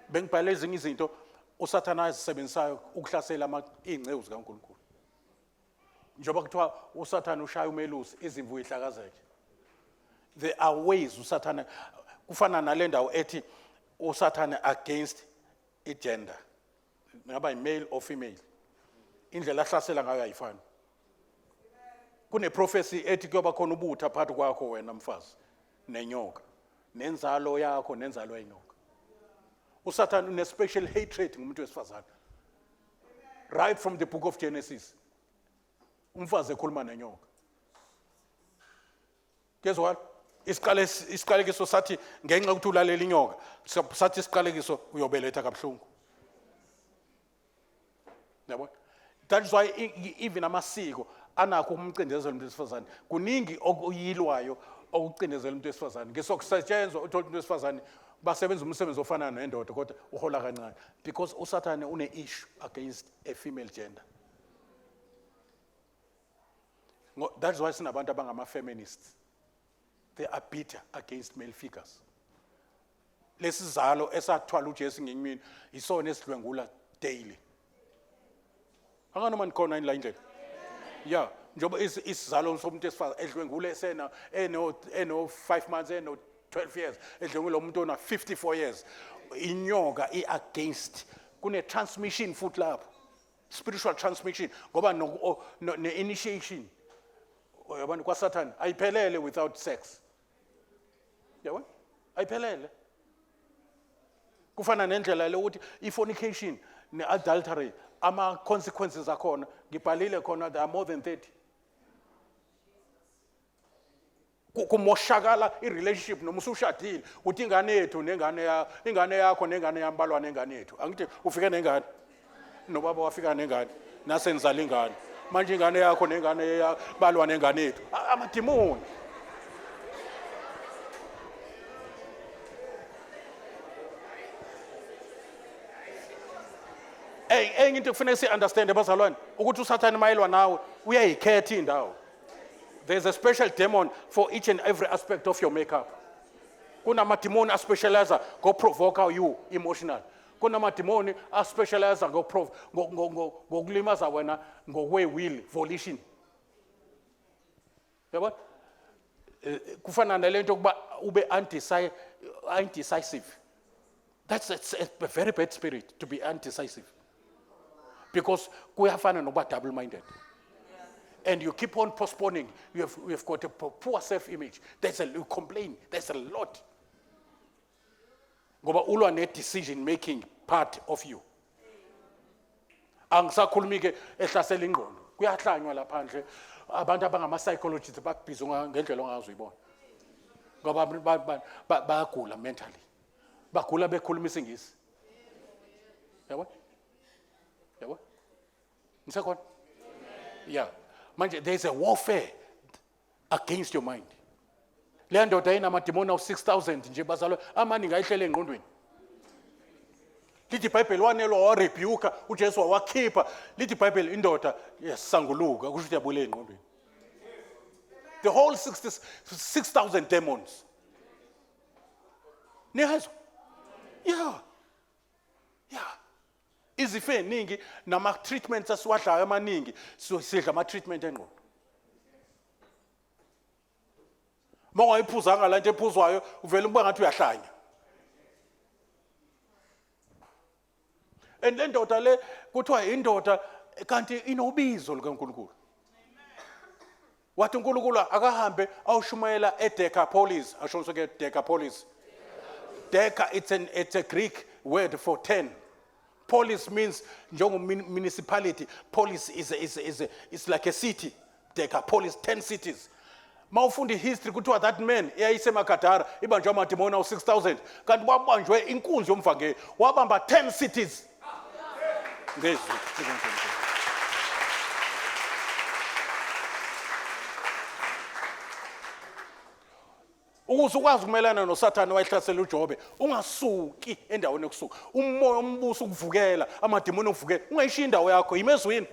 Bengibhale ezinye izinto uSathane azisebenzisayo ukuhlasela ama iy'nceku zikaNkulunkulu. Njengoba kuthiwa uSathane ushaya umelusi izimvu ihlakazeke. There are ways uSathane kufana nale ndawo ethi uSathane against igender. Ngaba male or female. Indlela ahlasela ngayo ayifani. Kuneprofesi ethi kuyoba khona ubutha phakathi kwakho wena mfazi nenyoka nenzalo yakho nenzalo yenyoka. USathane une special hatred ngumuntu wesifazane. Right from the book of Genesis. Umfazi ekhuluma nenyoka. Kuyezwakala? Isiqale isiqalekiso sathi ngenxa yokuthi ulalela inyoka, sathi isiqalekiso uyobeletha kabuhlungu. Yabona? That is why even amasiko anakho ukumcindezela umuntu wesifazane. Kuningi okuyilwayo okucindezela umuntu wesifazane. Ngesokusetshenzwa uthola umuntu wesifazane basebenza umsebenzi ofana nendoda kodwa uhola kancane because uSathane une issue against a female gender. That's why sinabantu abangama feminists. They are bitter against male figures. Lesizalo esathwala uJesu ngenyimini isona esidlwengula daily. Anganoma nikhona yini la indlela? Yeah, njengoba isizalo somuntu esifazane edlwengule esena eno 5 months eno 12 years edlwengula umuntu ona 54 years. Inyoka i against kune transmission futhi lapho. Spiritual transmission ngoba no, no, ne initiation uyabona kwaSathane ayiphelele without sex. Yabona? Ayiphelele. Kufana nendlela lokuthi i-fornication ne-adultery ama-consequences akhona ngibhalile khona there are more than 30. Kumoshakala i-relationship noma usushadile uthi ingane yethu nengane ya ingane yakho nengane yami balwa nengane yethu. Angithi ufike nengane nobaba wafika nengane nasenizala ingane manje ingane yakho nengane balwa nengane yethu amadimoni. Enye into kufuneka si-understande bazalwane ukuthi uSathane mayelwa nawe uyayikhetha indawo. There's a special demon for each and every aspect of your makeup. Kunamadimoni aspecialize ngoprovoka you emotional. Kunamadimoni aspecialize ngokulimaza wena ngokwe will volition. Yabona? Kufana nalento kuba ube undecisive. That's a very bad spirit to be undecisive. Because kuyafana nokuba double minded. And you keep on postponing. You have got a poor self-image. You complain. There's a lot. Ngoba ulwa ne-decision making part of you. Angisakhulumi ke ehlasela ingqondo. Kuyahlanywa laphandle. Abantu abangama-psychologists bakubhizi ngendlela ongazi uyibona. Ngoba bayagula mentally. Bagula bekhuluma isiNgisi. Yabo? Yabo? Nisekhona? Yeah. Manje there is a warfare against your mind. Le ndoda inamadimoni awu 6000 nje bazalwa amaningi ayihlele engqondweni. Lithi iBhayibheli wanelwa warebuka uJesu wawakhipha. Lithi iBhayibheli indoda yasanguluka kusho ukuthi yabuyela engqondweni. The whole 66,000 demons. Niyezwa? Yeah. Ya, izifo eziningi nama treatments asiwadlayo amaningi, sidla ama treatment engqondo. Uma ungayiphuzanga lento ephuzwayo uvele uba ngathi uyahlanya. And le ndoda le kuthiwa indoda kanti inobizo lukaNkulunkulu. Wathi uNkulunkulu akahambe awushumayela eDecapolis, asho ke Decapolis. Deca, it's a Greek word for 10. Polis means njengo municipality. Polis is like a city. Decapolis, 10 cities. Mawufunda history kuthiwa that man eyayisemagadara ibanjwe amadimoni awu 6000, kanti wabanjwe inkunzi yomvangeli, wabamba 10 cities ngezwi likaNkulunkulu. Ukuze ukwazi ukumelana noSathane wayehlasela uJobe, ungasuki endaweni yokusuka. Umoya ombuso ukuvukela, amadimoni okuvukela, ungayishiyi indawo yakho, yima ezwini.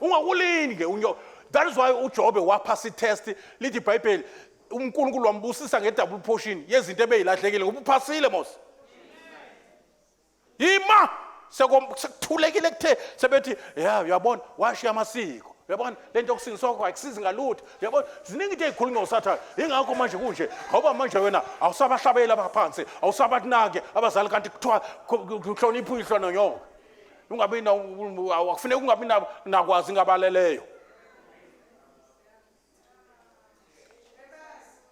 Ungakulindi ke unyo. That is why uJobe waphasa i-test, lithi iBhayibheli uNkulunkulu wambusisa nge-double portion yezinto ebeyilahlekile ngoba uphasile mos. Yima sekuthulekile kuthe sebethi ya uyabona washiya amasiko, uyabona lento yokusindiswa kwakho ayikusizi ngalutho, uyabona ziningi into ey'khulunywa uSathane. Yingakho manje kunje, ngoba manje wena awusabahlabeli abaphansi, awusabanaki abazali, kanti kuthiwa kuhlonipha uyihlo nonyoko, ungabi akufuneki ungabi nakwazi ngabaleleyo.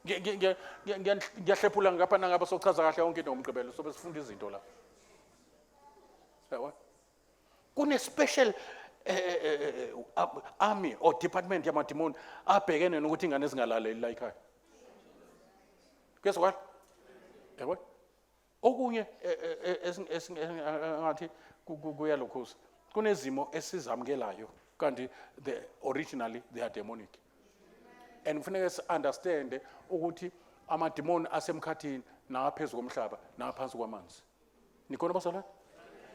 Ngiyahlephula ngapha nangapha, sochaza kahle yonke into ngoMgqibelo, sobe sifunda izinto la. Yabona, kune special army or department yamadimoni abhekene nokuthi ingane zingalaleli la ekhaya. Kuyezwakala? Yabona, okunye engathi kuyalokhuza, kunezimo esizamukelayo kanti the originally they are demonic, and kufuneka si-understande ukuthi amadimoni asemkhathini nawaphezu komhlaba nawaphansi kwamanzi, nikhona bazalwane,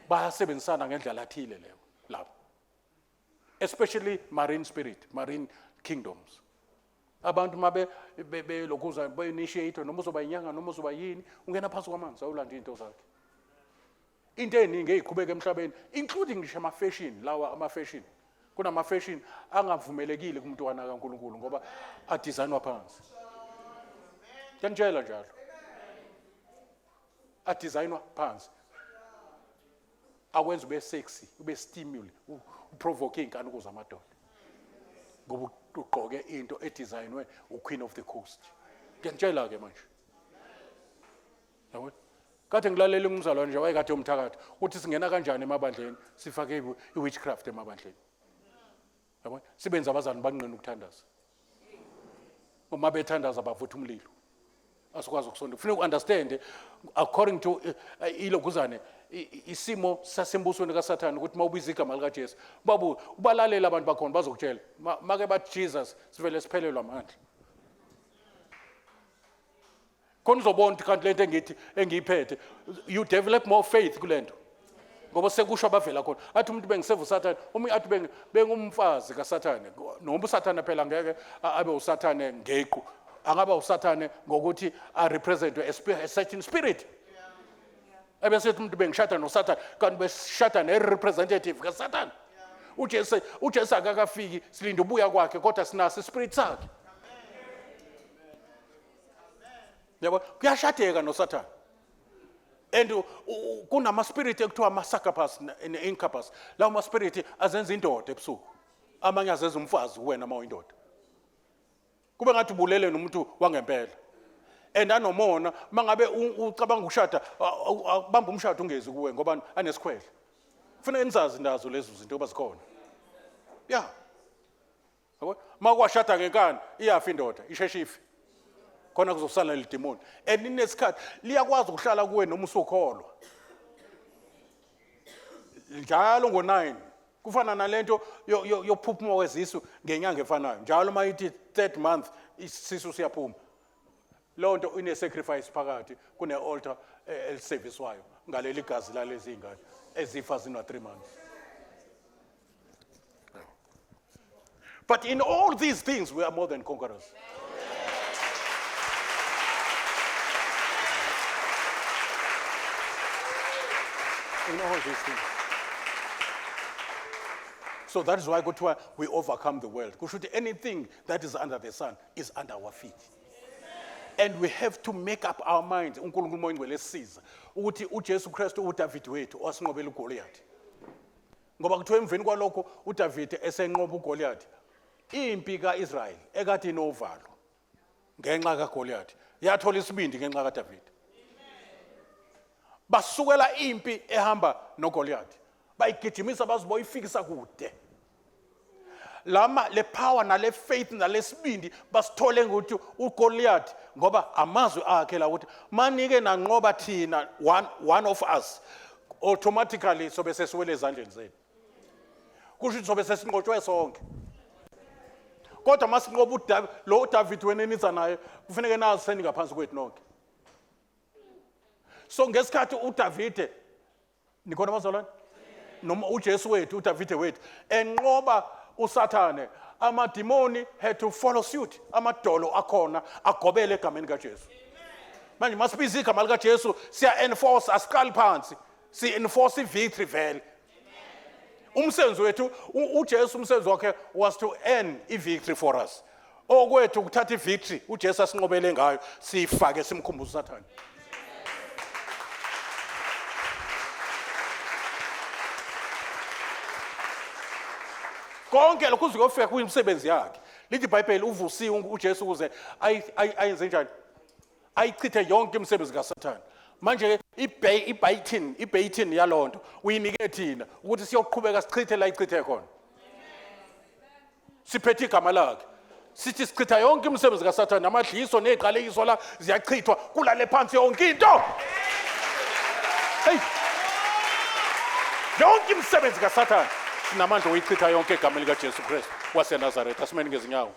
bayasebenzisana ngendlela athile leyo lapho, especially marine spirit, marine kingdoms. Abantu mabe belokhuza be-initiate, noma uzoba inyanga noma uzoba yini, ungena phansi kwamanzi awulanda iy'nto zakhe. Into ey'ningi ey'qhubeka emhlabeni, including ngisho ama-fashion lawa, ama-fashion, kunama-fashion angavumelekile kumntwana kaNkulunkulu ngoba adizayinwa phansi. Ngiyanitshela njalo, adizayinwa phansi akwenza ube sexy, ube stimuli, uprovoke iy'nkanuko zamadoda ngoba ugqoke into edizayinwe uQueen of the Coast. Ngiyanitshela-ke manje, yabona, kade ngilalela umzalwane nje wayekade umthakathi, uthi singena kanjani emabandleni sifake i-witchcraft emabandleni, yabona, sibenze abazali banqena ukuthandaza, uma bethandaza bavutha umlilo, asikwazi ukusonda. Kufuneka u-understand according to ilokuzane isimo sasembusweni kaSathane ukuthi uma ubiza igama likaJesu, babu ubalalela abantu bakhona bazokutshela, make bathi Jesus sivele siphelelwa amandla. Khona uzobona ukuthi kanti lento engithi engiyiphethe, you develop more faith kulento ngoba sekusho abavela khona. Athi umuntu bengiseva uSathane, omunye athi bengumfazi kaSathane. Noma uSathane phela ngeke abe uSathane ngequ, angaba uSathane ngokuthi a-represent a certain spirit, ebese ethi umuntu bengishada noSathane, kanti besishada ne-representative kaSathane. uJesu akakafiki, silinde ubuya kwakhe, kodwa sinaso ispirit sakhe, yabo. Kuyashadeka noSathane and kunama-spirit ekuthiwa ama-succubus ne-incubus. Lawo ma-spirit azenza indoda ebusuku, amanye azenza umfazi kuwena uma uyindoda, kube ngathi ubulele nomuntu wangempela, and anomona. Mangabe ucabanga ukushada, bamba umshado ungezi kuwe ngoba anesikhwele. Kufanele nizazi nazo lezo zinto ngoba zikhona, ya, yabo. Uma kwashada ngenkani iyafa indoda, isheshe ife, khona kuzosala leli demoni, and inesikhathi liyakwazi ukuhlala kuwe noma usukholwa. Njalo ngo-9 kufana nalento yokuphuphuma kwezisu ngenyanga efanayo njalo, uma ithi third month isisu siyaphuma. Leyo nto ine-sacrifice phakathi, kune-altar eliseviswayo ngaleli gazi lalezi iy'ngane ezifa zina-3 months. But in all these things we are more than conquerors. In all these things. So that is why kuthiwa we overcome the world. Kusho ukuthi anything that is under the sun is under our feet. And we have to make up our minds, uNkulunkulu Moya Oyingcwele esisiza, ukuthi uJesu Kristu uDavid wethu owasinqobela uGoliath. Ngoba kuthiwa emveni kwalokho uDavid esenqoba uGoliath, impi kaIsrael ekade inovalo ngenxa kaGoliath yathola isibindi ngenxa kaDavid. Basukela impi ehamba noGoliath, bayigijimisa baziboyifikisa kude. Lama le power nale faith nalesibindi basithole ngokuthi uGoliath, ngoba amazwi akhe la ukuthi manike nanqoba thina one of us, automatically sobe sesiwele ezandleni zenu, kusho ukuthi sobe sesinqotshwe sonke. Kodwa masinqoba uDavid, lo uDavid wena eniza naye, kufuneke nazi seningaphansi kwethu nonke. So ngesikhathi uDavide, nikhona bazalwane, noma uJesu wethu, uDavide wethu enqoba uSathane, amadimoni had to follow suit. Amadolo akhona agobele egameni kaJesu. Manje masibiza igama likaJesu, siya enforce, asiqali phansi, si enforce victory vele. Umsebenzi wethu, uJesu umsebenzi wakhe was to earn i-victory for us. Okwethu ukuthatha i-victory uJesu asinqobele ngayo, siyifake, simkhumbuze uSathane. Konke lokhu kuze kuyofika kwimisebenzi yakhe. Lithi iBhayibheli uvusiwe uJesu ukuze ayenze njani? Ayichithe yonke imisebenzi kaSathane. Manje ibaton yalonto uyinike thina ukuthi siyoqhubeka sichithe la ichithe khona. Siphethe igama lakhe, sithi sichitha yonke imisebenzi kaSathane, namadliso neziqalekiso la ziyachithwa, kulale phansi yonke into. Hey, yonke imisebenzi kaSathane sinamandla oyichitha yonke egameni likaJesu Kristu waseNazaretha. Asimeni ngezinyawo.